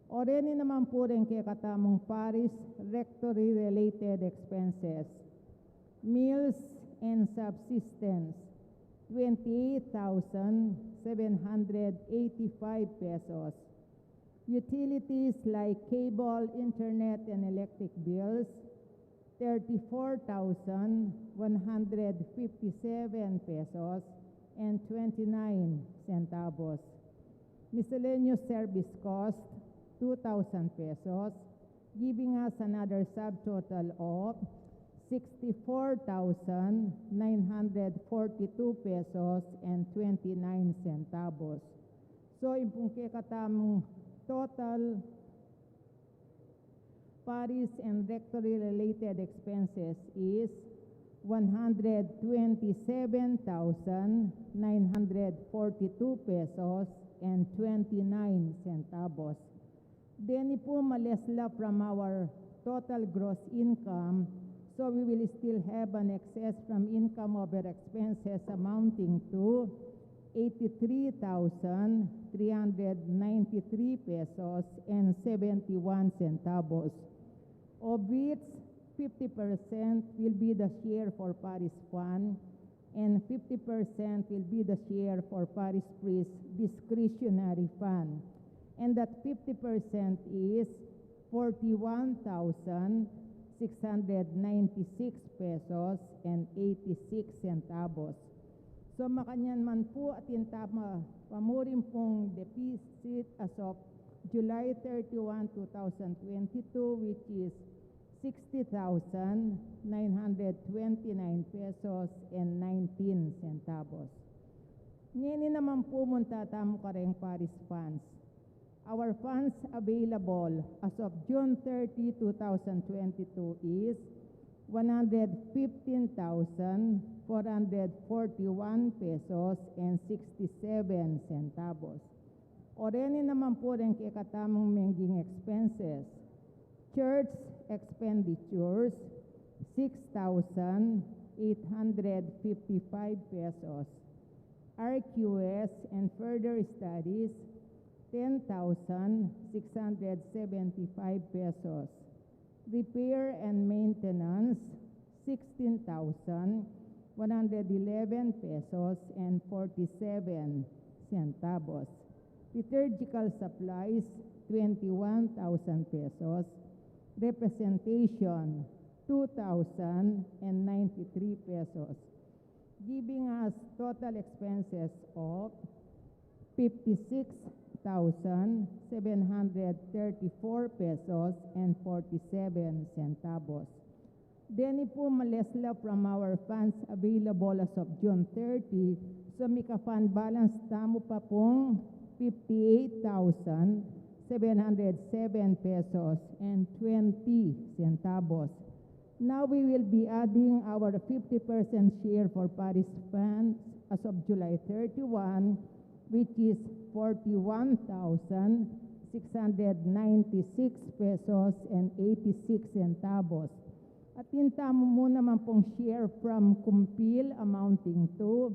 O reni naman pu reng kekatamung parish rectory related expenses. Meals and subsistence, twenty-eight thousand seven hundred eighty-five pesos. Utilities like cable, internet, and electric bills, thirty-four thousand one hundred fifty-seven pesos and twenty-nine centavos. Miscellaneous service cost, two thousand pesos, giving us another subtotal of sixty-four thousand nine hundred forty-two pesos and twenty-nine centavos. So, ing pung kekatamung total parish and rectory related expenses is one hundred twenty-seven thousand nine hundred forty-two pesos and twenty-nine centavos. Deni pu malesla from our total gross income, so we will still have an excess from income over expenses amounting to eighty-three thousand three hundred ninety-three pesos and seventy-one centavos, of which fifty percent will be the share for parish fund and fifty percent will be the share for parish priest discretionary fund, and that fifty percent is forty-one thousand six hundred ninety-six pesos and eighty-six centavos. So, makanyan man pu, atin tamu pamurin pung deficit as of July thirty-one, two thousand twenty-two, which is sixty thousand nine hundred twenty-nine pesos and nineteen centavos. Ngeni naman pu, munta tamu kareng parish funds. Our funds available as of June thirty, two thousand twenty-two is one hundred fifteen thousand four hundred forty-one pesos and sixty-seven centavos. O reni naman pu reng kekatamung menging expenses. Church expenditures, six thousand eight hundred fifty-five pesos. R Q S and further studies, ten thousand six hundred seventy-five pesos. Repair and maintenance, sixteen thousand one hundred eleven pesos and forty-seven centavos. Liturgical supplies, twenty-one thousand pesos. Representation, two thousand and ninety-three pesos, giving us total expenses of fifty-six thousand seven hundred thirty-four pesos and forty-seven centavos. Deni pu malesla from our funds available as of June thirty, so mika fund balance tamu pa pung fifty-eight thousand seven hundred seven pesos and twenty centavos. Now we will be adding our fifty percent share for parish funds as of July thirty-one, which is forty-one thousand six hundred ninety-six pesos and eighty-six centavos. Atin tamu mu naman pung share from Kumpil amounting to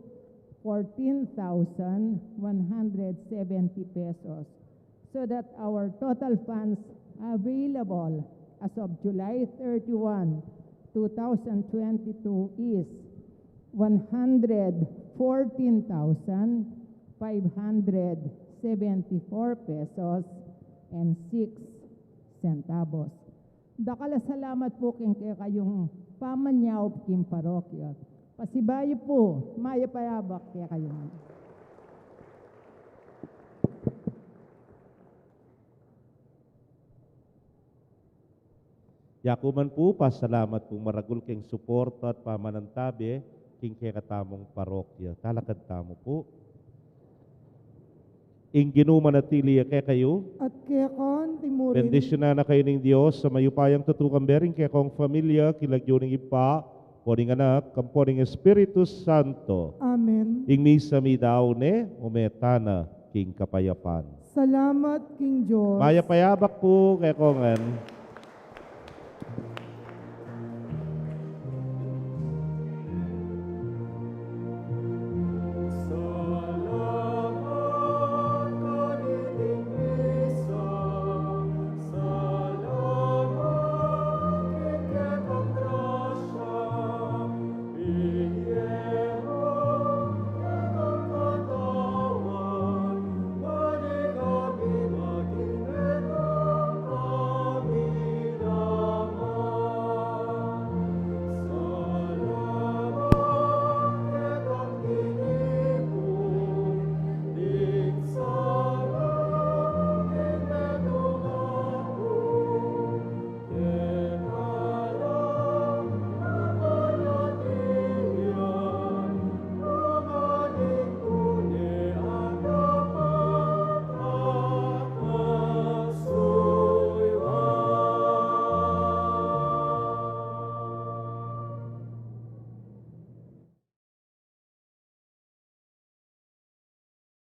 fourteen thousand one hundred seventy pesos, so that our total funds available as of July thirty-one, two thousand twenty-two is one hundred fourteen thousand five hundred seventy-four pesos and six centavos. Dakal a salamat pu king kekayung pamanyaup king parokya. Pasibayu pu, mayap a abak kekayu. Yaku man pu, pasalamat pung maragul king suporta at pamanantabe king kekatamung parokya. Talakad tamu pu. Ing Ginu manatili ya kekayu. At keka naman murin. Bendisyunan na kayu ning Dios a mayupayang tutu, kambe ring kekong pamilya, king lagyu ning Ibpa, ampo ning Anak, ampo ning Espiritu Santo. Amen. Ing misa meyari ne, ume tana king kapayapan. Salamat king Dios. Mayap a abak pu kekongan.